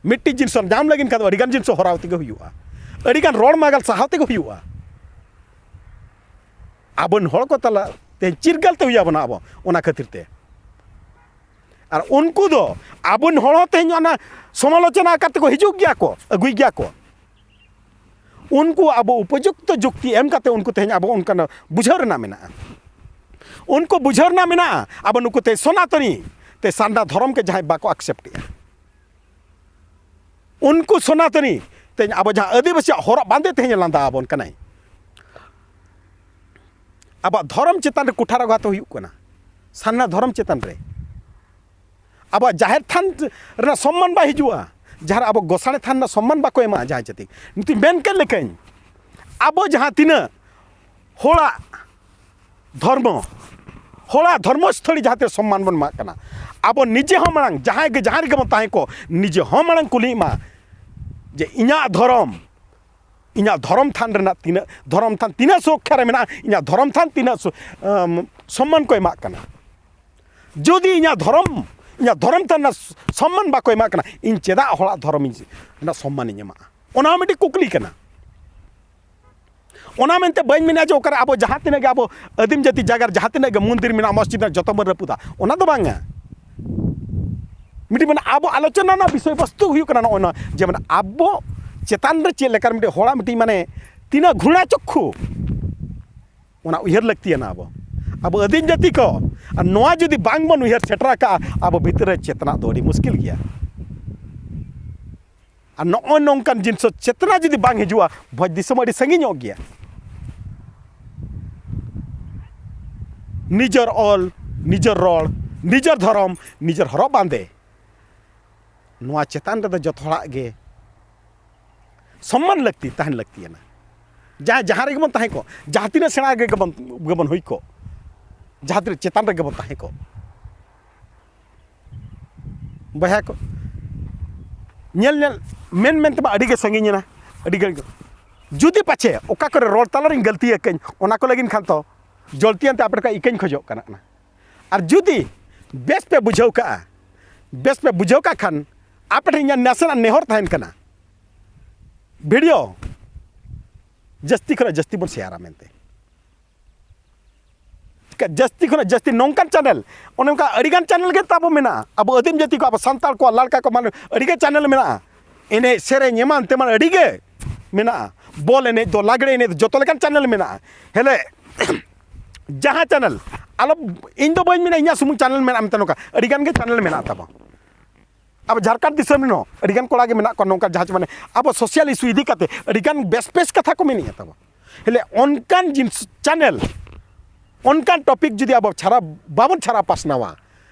ᱢᱤᱫᱴᱤᱡ ᱡᱤᱱᱤᱥ ᱧᱟᱢ ᱞᱟᱹᱜᱤᱫ ᱠᱷᱟᱱ ᱫᱚ ᱟᱹᱰᱤᱜᱟᱱ ᱡᱤᱱᱤᱥ ᱦᱚᱨᱟᱣ ᱛᱮᱜᱮ ᱦᱩᱭᱩᱜᱼᱟ, ᱟᱹᱰᱤᱜᱟᱱ ᱨᱚᱲ ᱢᱟᱜᱟᱞ ᱥᱟᱦᱟᱣ ᱛᱮᱜᱮ ᱦᱩᱭᱩᱜᱼᱟ᱾ ᱟᱵᱚᱱ ᱦᱚᱲ ᱠᱚ ᱛᱟᱞᱟ ᱛᱮ ᱪᱤᱨᱜᱟᱹᱞ ᱛᱮ ᱦᱩᱭ ᱟᱵᱚᱱᱟ ᱟᱵᱚ᱾ ᱚᱱᱟ ᱠᱷᱟᱹᱛᱤᱨ ᱛᱮ ᱟᱨ ᱩᱱᱠᱩ ᱫᱚ ᱟᱵᱚ ᱦᱚᱲ ᱦᱚᱸ ᱛᱮᱦᱮᱧ ᱚᱱᱟ ᱥᱚᱢᱟᱞᱳᱪᱚᱱᱟ ᱠᱟᱛᱮ ᱠᱚ ᱦᱤᱡᱩᱜ ᱜᱮᱭᱟ ᱠᱚ, ᱟᱹᱜᱩᱭ ᱜᱮᱭᱟ ᱠᱚ᱾ ᱩᱱᱠᱩ ᱟᱵᱚ ᱩᱯᱚᱡᱩᱠᱛᱚ ᱡᱩᱠᱛᱤ ᱮᱢ ᱠᱟᱛᱮ ᱩᱱᱠᱩ ᱛᱮᱦᱮᱧ ᱟᱵᱚ ᱚᱱᱠᱟᱱ ᱵᱩᱡᱷᱟᱹᱣ ᱨᱮᱱᱟᱜ ᱢᱮᱱᱟᱜᱼᱟ᱾ ᱩᱱᱠᱩ ᱵᱩᱡᱷᱟᱹᱣ ᱨᱮᱱᱟᱜ ᱢᱮᱱᱟᱜᱼᱟ, ᱟᱵᱚ ᱱᱩᱠᱩ ᱛᱮ ᱥᱚᱱᱟᱛᱚᱱᱤ ᱛᱮ ᱥᱟᱨᱱᱟ ᱫᱷᱚᱨᱚᱢ ᱜᱮ ᱡᱟᱦᱟᱸᱭ ᱵᱟᱠᱚ accept ᱮᱫᱼᱟ, ᱩᱱᱠᱩ ᱥᱚᱱᱟᱛᱚᱱᱤ ᱛᱮᱦᱮᱧ ᱟᱵᱚ ᱡᱟᱦᱟᱸ ᱟᱹᱫᱤᱵᱟᱹᱥᱤᱭᱟᱜ ᱦᱚᱨᱚᱜ ᱵᱟᱸᱫᱮ ᱛᱮᱦᱮᱧ ᱞᱟᱸᱫᱟ ᱟᱵᱚᱱ ᱠᱟᱱᱟᱭ, ᱟᱵᱚᱣᱟᱜ ᱫᱷᱚᱨᱚᱢ ᱪᱮᱛᱟᱱ ᱨᱮ ᱠᱩᱴᱷᱟᱨᱟᱜᱷᱟᱛ ᱦᱩᱭᱩᱜ ᱠᱟᱱᱟ, ᱥᱟᱨᱱᱟ ᱫᱷᱚᱨᱚᱢ ᱪᱮᱛᱟᱱ ᱨᱮ᱾ ᱟᱵᱚᱣᱟᱜ ᱡᱟᱦᱮᱨ ᱛᱷᱟᱱ ᱨᱮᱱᱟᱜ ᱥᱚᱢᱢᱟᱱ ᱵᱟᱭ ᱦᱤᱡᱩᱜᱼᱟ, ᱡᱟᱦᱟᱸ ᱨᱮ ᱟᱵᱚ ᱜᱚᱥᱟᱬᱮ ᱛᱷᱟᱱ ᱨᱮᱱᱟᱜ ᱥᱚᱢᱢᱟᱱ ᱵᱟᱠᱚ ᱮᱢᱟ ᱡᱟᱦᱟᱸᱭ ᱡᱟᱹᱛᱤ᱾ ᱱᱤᱛᱚᱜ ᱢᱮᱱ ᱠᱮᱫ ᱞᱮᱠᱟᱧ, ᱟᱵᱚ ᱡᱟᱦᱟᱸ ᱛᱤᱱᱟᱹᱜ ᱦᱚᱲᱟᱜ ᱫᱷᱚᱨᱢᱚ, ᱦᱚᱲᱟᱜ ᱫᱷᱚᱨᱢᱚ ᱥᱛᱷᱚᱞᱤ ᱡᱟᱦᱟᱸ ᱛᱤᱱᱟᱹᱜ ᱥᱚᱢᱢᱟᱱ ᱵᱚᱱ ᱮᱢᱟᱜ ᱠᱟᱱᱟ, ᱟᱵᱚ ᱱᱤᱡᱮ ᱦᱚᱸ ᱢᱟᱲᱟᱝ ᱡᱟᱦᱟᱸᱭ ᱜᱮ ᱡᱟᱦᱟᱸ ᱨᱮᱜᱮ ᱵᱚᱱ ᱛᱟᱦᱮᱸ ᱠᱚᱜ, ᱱᱤᱡᱮ ᱦᱚᱸ ᱢᱟᱲᱟᱝ ᱠᱩᱞᱤᱭᱮᱫ ᱢᱟ ᱡᱮ ᱤᱧᱟᱹᱜ ᱫᱷᱚᱨᱚᱢ, ᱤᱧᱟᱹᱜ ᱫᱷᱚᱨᱚᱢ ᱛᱷᱟᱱ ᱨᱮᱱᱟᱜ ᱛᱤᱱᱟᱹᱜ, ᱫᱷᱚᱨᱚᱢ ᱛᱷᱟᱱ ᱛᱤᱱᱟᱹᱜ ᱥᱩᱨᱚᱠᱠᱷᱟ ᱨᱮ ᱢᱮᱱᱟᱜᱼᱟ, ᱤᱧᱟᱹᱜ ᱫᱷᱚᱨᱚᱢ ᱛᱷᱟᱱ ᱛᱤᱱᱟᱹᱜ ᱥᱩ-, ᱟᱢ, ᱥᱚᱢᱢᱟᱱ ᱠᱚ ᱮᱢᱟᱜ ᱠᱟᱱᱟ᱾ ᱡᱩᱫᱤ ᱤᱧᱟᱹᱜ ᱫᱷᱚᱨᱚᱢ, ᱤᱧᱟᱹᱜ ᱫᱷᱚᱨᱚᱢ ᱛᱷᱟᱱ ᱨᱮᱱᱟᱜ ᱥᱚᱢᱢᱟᱱ ᱵᱟᱠᱚ ᱮᱢᱟᱜ ᱠᱟᱱᱟ, ᱤᱧ ᱪᱮᱫᱟᱜ ᱦᱚᱲᱟᱜ ᱫᱷᱚᱨᱚᱢ ᱤᱧ, ᱨᱮᱱᱟᱜ ᱥᱚᱢᱢᱟᱱ ᱤᱧ ᱮᱢᱟᱜᱼᱟ? ᱚᱱᱟ ᱦᱚᱸ ᱢᱤᱫᱴᱤᱡ ᱠᱩᱠᱞᱤ ᱠᱟᱱᱟ᱾ ᱚᱱᱟ ᱢᱮᱱᱛᱮ ᱵᱟᱹᱧ ᱢᱮᱱᱟ ᱡᱮ ᱚᱠᱟᱨᱮ ᱟᱵᱚ ᱡᱟᱦᱟᱸ ᱛᱤᱱᱟᱹᱜ ᱜᱮ ᱟᱵᱚ ᱟᱹᱫᱤᱢ ᱡᱟᱹᱛᱤ ᱡᱟᱭᱜᱟ ᱨᱮ ᱡᱟᱦᱟᱸ ᱛᱤᱱᱟᱹᱜ ᱜᱮ ᱢᱚᱱᱫᱤᱨ ᱢᱮᱱᱟᱜᱼᱟ, ᱢᱚᱥᱡᱤᱫ ᱢᱮᱱᱟᱜᱼᱟ, ᱡᱚᱛᱚ ᱵᱚᱱ ᱨᱟᱹᱯᱩᱫᱟ, ᱚᱱᱟ ᱫᱚ ᱵᱟᱝᱟ᱾ ᱢᱤᱫᱴᱤᱡ ᱢᱮᱱᱟ ᱟᱵᱚ ᱟᱞᱳᱪᱚᱱᱟ ᱨᱮᱱᱟᱜ ᱵᱤᱥᱚᱭ ᱵᱚᱥᱛᱩ ᱦᱩᱭᱩᱜ ᱠᱟᱱᱟ ᱱᱚᱜᱼᱚᱭ ᱱᱚᱣᱟ, ᱡᱮ ᱢᱟᱱᱮ ᱟᱵᱚ ᱪᱮᱛᱟᱱ ᱨᱮ ᱪᱮᱫ ᱞᱮᱠᱟ ᱢᱤᱫᱴᱤᱡ ᱦᱚᱲᱟᱜ ᱢᱤᱫᱴᱤᱡ ᱢᱟᱱᱮ ᱛᱤᱱᱟᱹᱜ ᱜᱷᱩᱬᱟ ᱪᱚᱠᱠᱷᱩ, ᱚᱱᱟ ᱩᱭᱦᱟᱹᱨ ᱞᱟᱹᱠᱛᱤᱭᱟᱱᱟ ᱟᱵᱚ, ᱟᱵᱚ ᱟᱹᱫᱤᱢ ᱡᱟᱹᱛᱤ ᱠᱚ᱾ ᱟᱨ ᱱᱚᱣᱟ ᱡᱩᱫᱤ ᱵᱟᱝ ᱵᱚᱱ ᱩᱭᱦᱟᱹᱨ ᱥᱮᱴᱮᱨ ᱟᱠᱟᱫᱼᱟ, ᱟᱵᱚ ᱵᱷᱤᱛᱤᱨ ᱨᱮ ᱪᱮᱛᱱᱟ ᱫᱚ ᱟᱹᱰᱤ ᱢᱩᱥᱠᱤᱞ ᱜᱮᱭᱟ᱾ ᱟᱨ ᱱᱚᱜᱼᱚᱭ ᱱᱚᱝᱠᱟᱱ ᱡᱤᱱᱤᱥ ᱪᱮᱛᱱᱟ ᱡᱩᱫᱤ ᱵᱟᱝ ᱦᱤᱡᱩᱜᱼᱟ, ᱵᱷᱚᱡᱽ ᱫᱤᱥᱚᱢ ᱟᱹᱰᱤ ᱥᱟᱺᱜᱤᱧᱚᱜ ᱜᱮᱭᱟ᱾ ᱱᱤᱡᱮᱨ ᱚᱞ, ᱱᱤᱡᱮᱨ ᱨᱚᱲ, ᱱᱤᱡᱮᱨ ᱫᱷᱚᱨᱚᱢ, ᱱᱤᱡᱮᱨ ᱦᱚᱨᱚᱜ ᱵᱟᱸᱫᱮ, ᱱᱚᱣᱟ ᱪᱮᱛᱟᱱ ᱨᱮᱫᱚ ᱡᱚᱛᱚ ᱦᱚᱲᱟᱜ ᱜᱮ ᱥᱚᱢᱢᱟᱱ ᱞᱟᱹᱠᱛᱤ, ᱛᱟᱦᱮᱱ ᱞᱟᱹᱠᱛᱤᱭᱟᱱᱟ᱾ ᱡᱟᱦᱟᱸ, ᱡᱟᱦᱟᱸ ᱨᱮᱜᱮ ᱵᱚᱱ ᱛᱟᱦᱮᱸ ᱠᱚᱜ, ᱡᱟᱦᱟᱸ ᱛᱤᱱᱟᱹᱜ ᱥᱮᱬᱟ ᱨᱮᱜᱮ ᱵᱚᱱ, ᱜᱮᱵᱚᱱ ᱦᱩᱭ ᱠᱚᱜ, ᱡᱟᱦᱟᱸ ᱛᱤᱱᱟᱹᱜ ᱪᱮᱛᱟᱱ ᱨᱮᱜᱮ ᱵᱚᱱ ᱛᱟᱦᱮᱸ ᱠᱚᱜ, ᱵᱚᱭᱦᱟ ᱠᱚ, ᱧᱮᱞ ᱧᱮᱞ, ᱢᱮᱱ ᱢᱮᱱ ᱛᱮᱢᱟ ᱟᱹᱰᱤ ᱜᱮ ᱥᱟᱺᱜᱤᱧ ᱮᱱᱟ, ᱟᱹᱰᱤ ᱜᱷᱟᱹᱲᱤᱡ ᱫᱚ᱾ ᱡᱩᱫᱤ ᱯᱟᱪᱷᱮ ᱚᱠᱟ ᱠᱚᱨᱮ ᱨᱚᱲ ᱛᱟᱞᱟᱨᱤᱧ ᱜᱟᱹᱞᱛᱤ ᱟᱠᱟᱫᱟᱹᱧ, ᱚᱱᱟ ᱠᱚ ᱞᱟᱹᱜᱤᱫ ᱠᱷᱟᱱ ᱛᱚ ᱡᱚᱞᱛᱤᱭᱟᱱ ᱛᱮ ᱟᱯᱮ ᱴᱷᱮᱱ ᱠᱷᱚᱱ ᱤᱠᱟᱹᱧ ᱠᱷᱚᱡᱚᱜ ᱠᱟᱱᱟ᱾ ᱟᱨ ᱡᱩᱫᱤ ᱵᱮᱥ ᱯᱮ ᱵᱩᱡᱷᱟᱹᱣ ᱠᱟᱜᱼᱟ, ᱵᱮᱥ ᱯᱮ ᱵᱩᱡᱷᱟᱹᱣ ᱠᱟᱜ ᱠᱷᱟᱱ ᱟᱯᱮ ᱴᱷᱮᱱ ᱤᱧᱟᱹᱜ ᱱᱟᱥᱮᱱᱟᱜ ᱱᱮᱦᱚᱨ ᱛᱟᱦᱮᱱ ᱠᱟᱱᱟ, ᱵᱷᱤᱰᱤᱭᱳ ᱡᱟᱹᱥᱛᱤ ᱠᱷᱚᱱᱟᱜ ᱡᱟᱹᱥᱛᱤ ᱵᱚᱱ ᱥᱮᱭᱟᱨᱟ ᱢᱮᱱᱛᱮ᱾ ᱡᱟᱹᱥᱛᱤ ᱠᱷᱚᱱᱟᱜ ᱡᱟᱹᱥᱛᱤ ᱱᱚᱝᱠᱟᱱ ᱪᱮᱱᱮᱞ, ᱚᱱᱮ ᱚᱱᱠᱟ ᱟᱹᱰᱤᱜᱟᱱ ᱪᱮᱱᱮᱞ ᱜᱮ ᱛᱟᱵᱚ ᱢᱮᱱᱟᱜᱼᱟ᱾ ᱟᱵᱚ ᱟᱹᱫᱤᱢ ᱡᱟᱹᱛᱤ ᱠᱚ, ᱟᱵᱚ ᱥᱟᱱᱛᱟᱲ ᱠᱚᱣᱟᱜ ᱞᱟᱲᱠᱟ ᱠᱚ, ᱢᱟᱱᱮ ᱟᱹᱰᱤᱜᱮ ᱪᱮᱱᱮᱞ ᱢᱮᱱᱟᱜᱼᱟ᱾ ᱮᱱᱮᱡ ᱥᱮᱨᱮᱧ ᱮᱢᱟᱱ ᱛᱮᱢᱟᱱ ᱟᱹᱰᱤᱜᱮ ᱢᱮᱱᱟᱜᱼᱟ᱾ ᱵᱚᱞ ᱮᱱᱮᱡ ᱫᱚ, ᱞᱟᱜᱽᱲᱮ ᱮᱱᱮᱡ ᱫᱚ, ᱡᱚᱛᱚ ᱞᱮᱠᱟᱱ ᱪᱮᱱᱮᱞ ᱢᱮᱱᱟᱜᱼᱟ᱾ ᱦᱮᱞᱮ, ᱡᱟᱦᱟᱸ ᱪᱮᱱᱮᱞ, ᱟᱞᱚ, ᱤᱧ ᱫᱚ ᱵᱟᱹᱧ ᱢᱮᱱᱟ ᱤᱧᱟᱹᱜ ᱥᱩᱢᱩᱝ ᱪᱮᱱᱮᱞ ᱢᱮᱱᱟᱜᱼᱟ ᱢᱮᱱᱛᱮ, ᱱᱚᱝᱠᱟ ᱟᱹᱰᱤᱜᱟᱱ ᱜᱮ ᱪᱮᱱᱮᱞ ᱢᱮᱱᱟᱜ ᱛᱟᱵᱚᱱ᱾ ᱟᱵᱚ ᱡᱷᱟᱲᱠᱷᱚᱸᱰ ᱫᱤᱥᱚᱢ ᱨᱮᱱ ᱦᱚᱸ ᱟᱹᱰᱤᱜᱟᱱ ᱠᱚᱲᱟ ᱜᱮ ᱢᱮᱱᱟᱜ ᱠᱚᱣᱟ ᱱᱚᱝᱠᱟ, ᱡᱟᱦᱟᱸ ᱪᱮ ᱢᱟᱱᱮ ᱟᱵᱚ ᱥᱳᱥᱟᱞ ᱤᱥᱩ ᱤᱫᱤ ᱠᱟᱛᱮ ᱟᱹᱰᱤᱜᱟᱱ ᱵᱮᱥ ᱵᱮᱥ ᱠᱟᱛᱷᱟ ᱠᱚ ᱢᱮᱱᱮᱫᱼᱟ ᱛᱟᱵᱚᱱ᱾ ᱦᱮᱞᱮ, ᱚᱱᱠᱟᱱ ᱡᱤᱱᱤᱥ ᱪᱮᱱᱮᱞ, ᱚᱱᱠᱟᱱ ᱴᱚᱯᱤᱠ ᱡᱩᱫᱤ ᱟᱵᱚ ᱪᱷᱟᱨᱟ, ᱵᱟᱵᱚᱱ ᱪᱷᱟᱨᱟ ᱯᱟᱥᱱᱟᱣᱟ,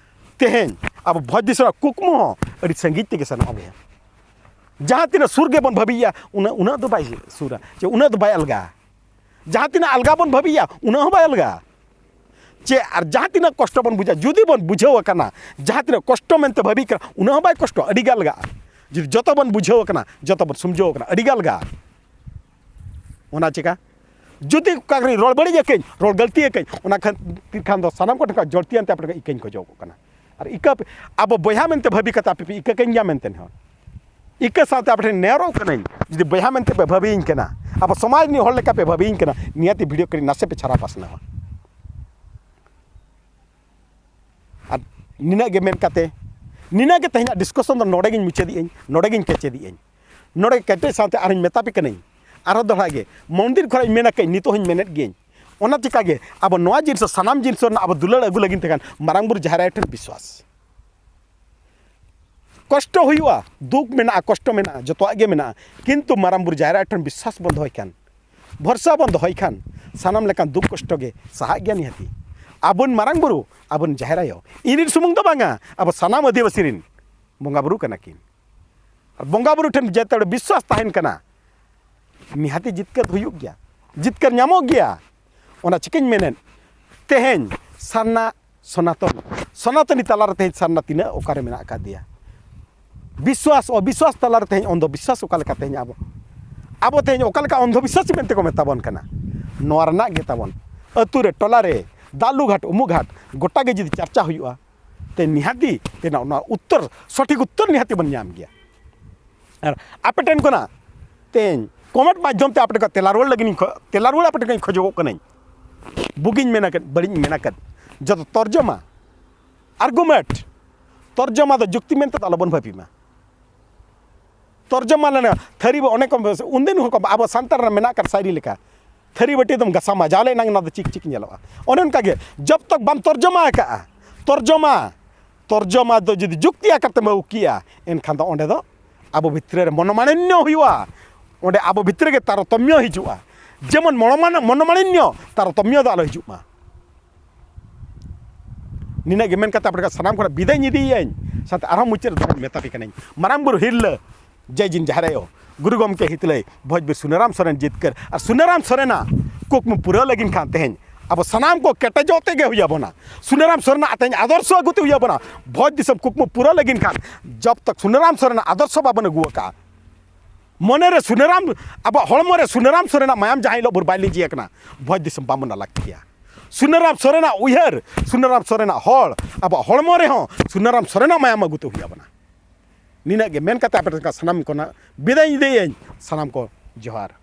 ᱛᱮᱦᱮᱧ ᱟᱵᱚ ᱵᱷᱚᱸᱡᱽ ᱫᱤᱥᱚᱢ ᱨᱮᱱᱟᱜ ᱠᱩᱠᱢᱩ ᱦᱚᱸ ᱟᱹᱰᱤ ᱥᱟᱺᱜᱤᱧ ᱛᱮᱜᱮ ᱥᱮᱱᱚᱜᱼᱟ ᱵᱚᱭᱦᱟ᱾ ᱡᱟᱦᱟᱸ ᱛᱤᱱᱟᱹᱜ ᱥᱩᱨ ᱜᱮᱵᱚᱱ ᱵᱷᱟᱹᱵᱤᱭᱮᱜᱼᱟ, ᱩᱱᱟᱹᱜ, ᱩᱱᱟᱹᱜ ᱫᱚ ᱵᱟᱭ ᱥᱩᱨᱟ, ᱪᱮ ᱩᱱᱟᱹᱜ ᱫᱚ ᱵᱟᱭ ᱟᱞᱜᱟᱜᱼᱟ᱾ ᱡᱟᱦᱟᱸ ᱛᱤᱱᱟᱹᱜ ᱟᱞᱜᱟ ᱵᱚᱱ ᱵᱷᱟᱹᱵᱤᱭᱟ, ᱩᱱᱟᱹᱜ ᱦᱚᱸ ᱵᱟᱭ ᱟᱞᱜᱟᱜᱼᱟ᱾ ᱪᱮ ᱟᱨ ᱡᱟᱦᱟᱸ ᱛᱤᱱᱟᱹᱜ ᱠᱚᱥᱴᱚ ᱵᱚᱱ ᱵᱩᱡᱟ, ᱡᱩᱫᱤ ᱵᱚᱱ ᱵᱩᱡᱷᱟᱹᱣ ᱟᱠᱟᱱᱟ, ᱡᱟᱦᱟᱸ ᱛᱤᱱᱟᱹᱜ ᱠᱚᱥᱴᱚ ᱢᱮᱱᱛᱮ ᱵᱷᱟᱹᱵᱤ ᱠᱟᱱᱟ, ᱩᱱᱟᱹᱜ ᱦᱚᱸ ᱵᱟᱭ ᱠᱚᱥᱴᱚ, ᱟᱹᱰᱤ ᱜᱮ ᱟᱞᱜᱟᱜᱼᱟ᱾ ᱡᱩᱫᱤ ᱡᱚᱛᱚ ᱵᱚᱱ ᱵᱩᱡᱷᱟᱹᱣ ᱟᱠᱟᱱᱟ, ᱡᱚᱛᱚ ᱵᱚᱱ ᱥᱚᱢᱡᱷᱟᱹᱣ ᱟᱠᱟᱱᱟ, ᱟᱹᱰᱤ ᱜᱮ ᱟᱞᱜᱟᱜᱼᱟ᱾ ᱚᱱᱟ ᱪᱮᱠᱟ? ᱡᱩᱫᱤ ᱚᱠᱟ ᱠᱚᱨᱮ ᱨᱚᱲ ᱵᱟᱹᱲᱤᱡ ᱟᱹᱠᱟᱹᱧ, ᱨᱚᱲ ᱜᱟᱹᱞᱛᱤ ᱟᱹᱠᱟᱹᱧ, ᱚᱱᱟ ᱠᱷᱟᱹᱛᱤᱨ ᱠᱷᱟᱱ ᱫᱚ ᱥᱟᱱᱟᱢ ᱠᱚᱴᱷᱮᱱ ᱠᱷᱚᱱ ᱡᱚᱲᱛᱤᱭᱟᱱ ᱛᱮ ᱟᱯᱮ ᱴᱷᱮᱱ ᱤᱠᱟᱹᱧ ᱠᱷᱚᱡᱚᱜ ᱠᱟᱱᱟ᱾ ᱟᱨ ᱤᱠᱟᱹ ᱯᱮ, ᱟᱵᱚ ᱵᱚᱭᱦᱟ ᱢᱮᱱᱛᱮ ᱵᱷᱟᱹᱵᱤ ᱠᱟᱛᱮ ᱟᱯᱮ ᱯᱮ ᱤᱠᱟᱹ ᱠᱟᱹᱧ ᱜᱮᱭᱟ ᱢᱮᱱᱛᱮ ᱦᱚᱸ᱾ ᱤᱠᱟᱹ ᱥᱟᱶᱛᱮ ᱟᱯᱮ ᱴᱷᱮᱱ ᱱᱮᱦᱚᱨᱚᱜ ᱠᱟᱹᱱᱟᱹᱧ, ᱡᱩᱫᱤ ᱵᱚᱭᱦᱟ ᱢᱮᱱᱛᱮ ᱯᱮ ᱵᱷᱟᱹᱵᱤᱭᱤᱧ ᱠᱟᱱᱟ, ᱟᱵᱚ ᱥᱚᱢᱟᱡᱽ ᱨᱤᱱᱤᱡ ᱦᱚᱲ ᱞᱮᱠᱟ ᱯᱮ ᱵᱷᱟᱹᱵᱤᱭᱤᱧ ᱠᱟᱱᱟ, ᱱᱤᱭᱟᱹᱛᱤ ᱵᱷᱤᱰᱤᱭᱳ ᱠᱚᱨᱮ ᱱᱟᱥᱮ ᱯᱮ ᱪᱷᱟᱨᱟ ᱯᱟᱥᱱᱟᱣᱟ᱾ ᱟᱨ ᱱᱤᱱᱟᱹᱜ ᱜᱮ ᱢᱮᱱ ᱠᱟᱛᱮ, ᱱᱤᱱᱟᱹᱜ ᱜᱮ ᱛᱮᱦᱮᱧᱟᱜ ᱰᱤᱥᱠᱟᱥᱚᱱ ᱫᱚ ᱱᱚᱰᱮ ᱜᱤᱧ ᱢᱩᱪᱟᱹᱫᱮᱜᱼᱟᱹᱧ, ᱱᱚᱰᱮ ᱜᱤᱧ ᱠᱮᱪᱮᱫᱮᱜᱼᱟᱹᱧ᱾ ᱱᱚᱰᱮ ᱠᱮᱪᱮᱫ ᱥᱟᱶᱛᱮ ᱟᱨᱦᱚᱸᱧ ᱢᱮᱛᱟ ᱯᱮ ᱠᱟᱹᱱᱟᱹᱧ, ᱟᱨᱦᱚᱸ ᱫᱚᱦᱲᱟ ᱜᱮ ᱢᱚᱱᱫᱤᱨ ᱠᱷᱚᱱᱟᱜ ᱤᱧ ᱢᱮᱱ ᱟᱠᱟᱫᱟᱹᱧ, ᱱᱤᱛᱚᱜ ᱦᱚᱸᱧ ᱢᱮᱱᱮᱫ ᱜᱤᱭᱟᱹᱧ᱾ ᱚᱱᱟ ᱪᱤᱠᱟ ᱜᱮ ᱟᱵᱚ ᱱᱚᱣᱟ ᱡᱤᱱᱤᱥ, ᱥᱟᱱᱟᱢ ᱡᱤᱱᱤᱥ ᱨᱮᱱᱟᱜ ᱟᱵᱚ ᱫᱩᱞᱟᱹᱲ ᱟᱹᱜᱩ ᱞᱟᱹᱜᱤᱫ ᱛᱮ ᱠᱷᱟᱱ ᱢᱟᱨᱟᱝ ᱵᱩᱨᱩ ᱡᱟᱦᱮᱨ ᱟᱭᱳ ᱴᱷᱮᱱ ᱵᱤᱥᱣᱟᱥ᱾ ᱠᱚᱥᱴᱚ ᱦᱩᱭᱩᱜᱼᱟ, ᱫᱩᱠ ᱢᱮᱱᱟᱜᱼᱟ, ᱠᱚᱥᱴᱚ ᱢᱮᱱᱟᱜᱼᱟ, ᱡᱚᱛᱚᱣᱟᱜ ᱜᱮ ᱢᱮᱱᱟᱜᱼᱟ, ᱠᱤᱱᱛᱩ ᱢᱟᱨᱟᱝ ᱵᱩᱨᱩ ᱡᱟᱦᱮᱨ ᱟᱭᱳ ᱴᱷᱮᱱ ᱵᱤᱥᱣᱟᱥ ᱵᱚᱱ ᱫᱚᱦᱚᱭ ᱠᱷᱟᱱ, ᱵᱷᱚᱨᱥᱟ ᱵᱚᱱ ᱫᱚᱦᱚᱭ ᱠᱷᱟᱱ, ᱥᱟᱱᱟᱢ ᱞᱮᱠᱟᱱ ᱫᱩᱠ ᱠᱚᱥᱴᱚ ᱜᱮ ᱥᱟᱦᱟᱜ ᱜᱮᱭᱟ ᱱᱤᱦᱟᱹᱛᱤ᱾ ᱟᱵᱚᱱ ᱢᱟᱨᱟᱝ ᱵᱩᱨᱩ, ᱟᱵᱚᱱ ᱡᱟᱦᱮᱨ ᱟᱭᱳ, ᱤᱧ ᱨᱤᱱ ᱥᱩᱢᱩᱝ ᱫᱚ ᱵᱟᱝᱟ, ᱟᱵᱚ ᱥᱟᱱᱟᱢ ᱟᱹᱫᱤᱵᱟᱹᱥᱤ ᱨᱤᱱ ᱵᱚᱸᱜᱟ ᱵᱩᱨᱩ ᱠᱟᱱᱟ ᱠᱤᱱ᱾ ᱟᱨ ᱵᱚᱸᱜᱟ ᱵᱩᱨᱩ ᱴᱷᱮᱱ ᱡᱮᱛᱮ ᱦᱚᱲ ᱵᱤᱥᱣᱟᱥ ᱛᱟᱦᱮᱱ ᱠᱟᱱᱟ, ᱱᱤᱦᱟᱹᱛᱤ ᱡᱤᱛᱠᱟᱹᱨ ᱦᱩᱭᱩᱜ ᱜᱮᱭᱟ, ᱡᱤᱛᱠᱟᱹᱨ ᱧᱟᱢᱚᱜ ᱜᱮᱭᱟ᱾ ᱚᱱᱟ ᱪᱤᱠᱟᱹᱧ ᱢᱮᱱᱮᱫ, ᱛᱮᱦᱮᱧ ᱥᱟᱨᱱᱟ ᱥᱚᱱᱟᱛᱚᱱ, ᱥᱚᱱᱟᱛᱚᱱᱤ ᱛᱟᱞᱟᱨᱮ ᱛᱮᱦᱮᱧ ᱥᱟᱨᱱᱟ ᱛᱤᱱᱟᱹᱜ ᱚᱠᱟᱨᱮ ᱢᱮᱱᱟᱜ ᱟᱠᱟᱫᱮᱭᱟ? ᱵᱤᱥᱣᱟᱥ ᱚᱵᱤᱥᱣᱟᱥ ᱛᱟᱞᱟᱨᱮ ᱛᱮᱦᱮᱧ ᱚᱱᱫᱷᱚ ᱵᱤᱥᱣᱟᱥ ᱚᱠᱟ ᱞᱮᱠᱟ ᱛᱮᱦᱮᱧ ᱟᱵᱚ, ᱟᱵᱚ ᱛᱮᱦᱮᱧ ᱚᱠᱟ ᱞᱮᱠᱟ ᱚᱱᱫᱷᱚ ᱵᱤᱥᱣᱟᱥᱤ ᱢᱮᱱᱛᱮ ᱠᱚ ᱢᱮᱛᱟ ᱵᱚᱱ ᱠᱟᱱᱟ? ᱱᱚᱣᱟ ᱨᱮᱱᱟᱜ ᱜᱮ ᱛᱟᱵᱚᱱ ᱟᱹᱛᱩ ᱨᱮ, ᱴᱚᱞᱟ ᱨᱮ, ᱫᱟᱞᱩ ᱜᱷᱟᱴ, ᱩᱢᱩ ᱜᱷᱟᱴ, ᱜᱚᱴᱟ ᱜᱮ ᱡᱩᱫᱤ ᱪᱟᱨᱪᱟ ᱦᱩᱭᱩᱜᱼᱟ, ᱛᱮ ᱱᱤᱦᱟᱹᱛᱤ ᱛᱮᱱᱟᱜ ᱚᱱᱟ ᱩᱛᱛᱚᱨ, ᱥᱚᱴᱷᱤᱠ ᱩᱛᱛᱚᱨ ᱱᱤᱦᱟᱹᱛᱤ ᱵᱚᱱ ᱧᱟᱢ ᱜᱮᱭᱟ᱾ ᱟᱨ ᱟᱯᱮ ᱴᱷᱮᱱ ᱠᱷᱚᱱᱟᱜ ᱛᱮᱦᱮᱧ ᱠᱚᱢᱮᱱᱴ ᱢᱟᱫᱽᱫᱷᱚᱢ ᱛᱮ ᱟᱯᱮ ᱴᱷᱮᱱ ᱠᱷᱚᱱ ᱛᱮᱞᱟ ᱨᱩᱣᱟᱹᱲ ᱞᱟᱹᱜᱤᱫ ᱤᱧ ᱠᱷᱚ-, ᱛᱮᱞᱟ ᱨᱩᱣᱟᱹᱲ ᱟᱯᱮ ᱴᱷᱮᱱ ᱠᱷᱚᱱ ᱤᱧ ᱠᱷᱚᱡᱚᱜᱚᱜ ᱠᱟᱹᱱᱟᱹᱧ᱾ ᱵᱩᱜᱤᱧ ᱢᱮᱱ ᱟᱠᱟᱫ, ᱵᱟᱹᱲᱤᱡ ᱤᱧ ᱢᱮᱱ ᱟᱠᱟᱫ, ᱡᱚᱛᱚ ᱛᱚᱨᱡᱚᱢᱟ, ᱟᱨᱜᱩᱢᱮᱱᱴ, ᱛᱚᱨᱡᱚᱢᱟ ᱫᱚ ᱡᱩᱠᱛᱤ ᱢᱮᱱᱛᱮ ᱫᱚ ᱟᱞᱚᱵᱚᱱ ᱵᱷᱟᱹᱵᱤ ᱢᱟ᱾ ᱛᱚᱨᱡᱚᱢᱟ ᱞᱮᱱᱟ ᱛᱷᱟᱹᱨᱤ ᱵᱟ-, ᱚᱱᱮ ᱠᱚ ᱩᱱᱫᱤᱱ ᱦᱚᱸ ᱠᱚ ᱟᱵᱚ ᱥᱟᱱᱛᱟᱲ ᱨᱮ ᱢᱮᱱᱟᱜ ᱟᱠᱟᱫ ᱥᱟᱹᱨᱤ ᱞᱮᱠᱟ, ᱛᱷᱟᱹᱨᱤ ᱵᱟᱹᱴᱤ ᱫᱚᱢ ᱜᱟᱥᱟᱣ ᱢᱟ, ᱡᱟᱣᱞᱮ ᱮᱱᱟᱝ ᱚᱱᱟ ᱫᱚ ᱪᱤᱠ ᱪᱤᱠ ᱧᱮᱞᱚᱜᱼᱟ᱾ ᱚᱱᱮ ᱚᱱᱠᱟ ᱜᱮ ᱡᱚᱵ ᱛᱚᱠ ᱵᱟᱢ ᱛᱚᱨᱡᱚᱢᱟ ᱟᱠᱟᱫᱼᱟ, ᱛᱚᱨᱡᱚᱢᱟ, ᱛᱚᱨᱡᱚᱢᱟ ᱫᱚ ᱡᱩᱫᱤ ᱡᱩᱠᱛᱤ ᱟᱠᱟᱨ ᱛᱮᱢ ᱟᱹᱜᱩ ᱠᱮᱜᱼᱟ, ᱮᱱᱠᱷᱟᱱ ᱫᱚ ᱚᱸᱰᱮ ᱫᱚ ᱟᱵᱚ ᱵᱷᱤᱛᱨᱤ ᱨᱮ ᱢᱚᱱᱚᱢᱟᱱᱤᱱᱭᱚ ᱦᱩᱭᱩᱜᱼᱟ, ᱚᱸᱰᱮ ᱟᱵᱚ ᱵᱷᱤᱛᱨᱤ ᱨᱮᱜᱮ ᱛᱟᱨᱚᱛᱚᱢᱭᱚ ᱦᱤᱡᱩᱜᱼᱟ᱾ ᱡᱮᱢᱚᱱ ᱢᱚᱱᱚᱢᱟᱱ-, ᱢᱚᱱᱚᱢᱟᱱᱤᱱᱭᱚ ᱛᱟᱨᱚᱛᱚᱢᱭᱚ ᱫᱚ ᱟᱞᱚ ᱦᱤᱡᱩᱜ ᱢᱟ᱾ ᱱᱤᱱᱟᱹᱜ ᱜᱮ ᱢᱮᱱ ᱠᱟᱛᱮ ᱟᱯᱮ ᱥᱟᱱᱟᱢ ᱠᱷᱚᱱᱟᱜ ᱵᱤᱫᱟᱹᱭ ᱤᱧ ᱤᱫᱤᱭᱮᱫᱼᱟᱹᱧ᱾ ᱥᱟᱶᱛᱮ ᱟᱨᱦᱚᱸ ᱢᱩᱪᱟᱹᱫ ᱨᱮ ᱫᱚᱦᱚᱧ ᱢᱮᱛᱟ ᱯᱮ ᱠᱟᱹᱱᱟᱹᱧ, ᱢᱟᱨᱟᱝ ᱵᱩᱨᱩ ᱦᱤᱨᱞᱟᱹ ᱡᱟᱭ ᱡᱤᱱ ᱡᱟᱦᱮᱨ ᱟᱭᱳ, ᱜᱩᱨᱩ ᱜᱚᱢᱠᱮ ᱦᱤᱛᱞᱟᱹᱭ, ᱵᱷᱚᱡᱽ ᱵᱤᱨ ᱥᱩᱱᱟᱹᱨᱟᱢ ᱥᱚᱨᱮᱱ ᱡᱤᱛᱠᱟᱹᱨ᱾ ᱟᱨ ᱥᱩᱱᱟᱹᱨᱟᱢ ᱥᱚᱨᱮᱱᱟᱜ ᱠᱩᱠᱢᱩ ᱯᱩᱨᱟᱹᱣ ᱞᱟᱹᱜᱤᱫ ᱠᱷᱟᱱ ᱛᱮᱦᱮᱧ ᱟᱵᱚ ᱥᱟᱱᱟᱢ ᱠᱚ ᱠᱮᱴᱮᱡᱚᱜ ᱛᱮᱜᱮ ᱦᱩᱭ ᱟᱵᱚᱱᱟ᱾ ᱥᱩᱱᱟᱹᱨᱟᱢ ᱥᱚᱨᱮᱱᱟᱜ ᱛᱮᱦᱮᱧ ᱟᱫᱚᱨᱥᱚ ᱟᱹᱜᱩ ᱛᱮ ᱦᱩᱭ ᱟᱵᱚᱱᱟ᱾ ᱵᱷᱚᱡᱽ ᱫᱤᱥᱚᱢ ᱠᱩᱠᱢᱩ ᱯᱩᱨᱟᱹᱣ ᱞᱟᱹᱜᱤᱫ ᱠᱷᱟᱱ ᱡᱚᱵ ᱛᱚᱠ ᱥᱩᱱᱟᱹᱨᱟᱢ ᱥᱚᱨᱮᱱᱟᱜ ᱟᱫᱚᱨᱥᱚ ᱵᱟᱵᱚᱱ ᱟᱹᱜᱩ ᱟᱠᱟᱫᱼᱟ, ᱢᱚᱱᱮ ᱨᱮ ᱥᱩᱱᱟᱹᱨᱟᱢ, ᱟᱵᱚᱣᱟᱜ ᱦᱚᱲᱢᱚ ᱨᱮ ᱥᱩᱱᱟᱹᱨᱟᱢ ᱥᱚᱨᱮᱱᱟᱜ ᱢᱟᱭᱟᱢ ᱡᱟᱦᱟᱸ ᱦᱤᱞᱳᱜ ᱵᱷᱳᱨ ᱵᱟᱭ ᱞᱤᱸᱡᱤ ᱟᱠᱟᱱᱟ, ᱵᱷᱚᱡᱽ ᱫᱤᱥᱚᱢ ᱵᱟᱵᱚᱱ ᱞᱟᱹᱠᱛᱤᱭᱟ᱾ ᱥᱩᱱᱟᱹᱨᱟᱢ ᱥᱚᱨᱮᱱᱟᱜ ᱩᱭᱦᱟᱹᱨ, ᱥᱩᱱᱟᱹᱨᱟᱢ ᱥᱚᱨᱮᱱᱟᱜ ᱦᱚᱲ, ᱟᱵᱚᱣᱟᱜ ᱦᱚᱲᱢᱚ ᱨᱮᱦᱚᱸ ᱥᱩᱱᱟᱹᱨᱟᱢ ᱥᱚᱨᱮᱱᱟᱜ ᱢᱟᱭᱟᱢ ᱟᱹᱜᱩ ᱛᱮ ᱦᱩᱭ ᱟᱵᱚᱱᱟ᱾ ᱱᱤᱱᱟᱹᱜ ᱜᱮ ᱢᱮᱱ ᱠᱟᱛᱮ ᱟᱯᱮ ᱴᱷᱮᱱ ᱥᱟᱱᱟᱢ ᱠᱷᱚᱱᱟᱜ ᱵᱤᱫᱟᱹᱭ ᱤᱫᱤᱭᱟᱹᱧ᱾ ᱥᱟᱱᱟᱢ ᱠᱚ ᱡᱚᱦᱟᱨ᱾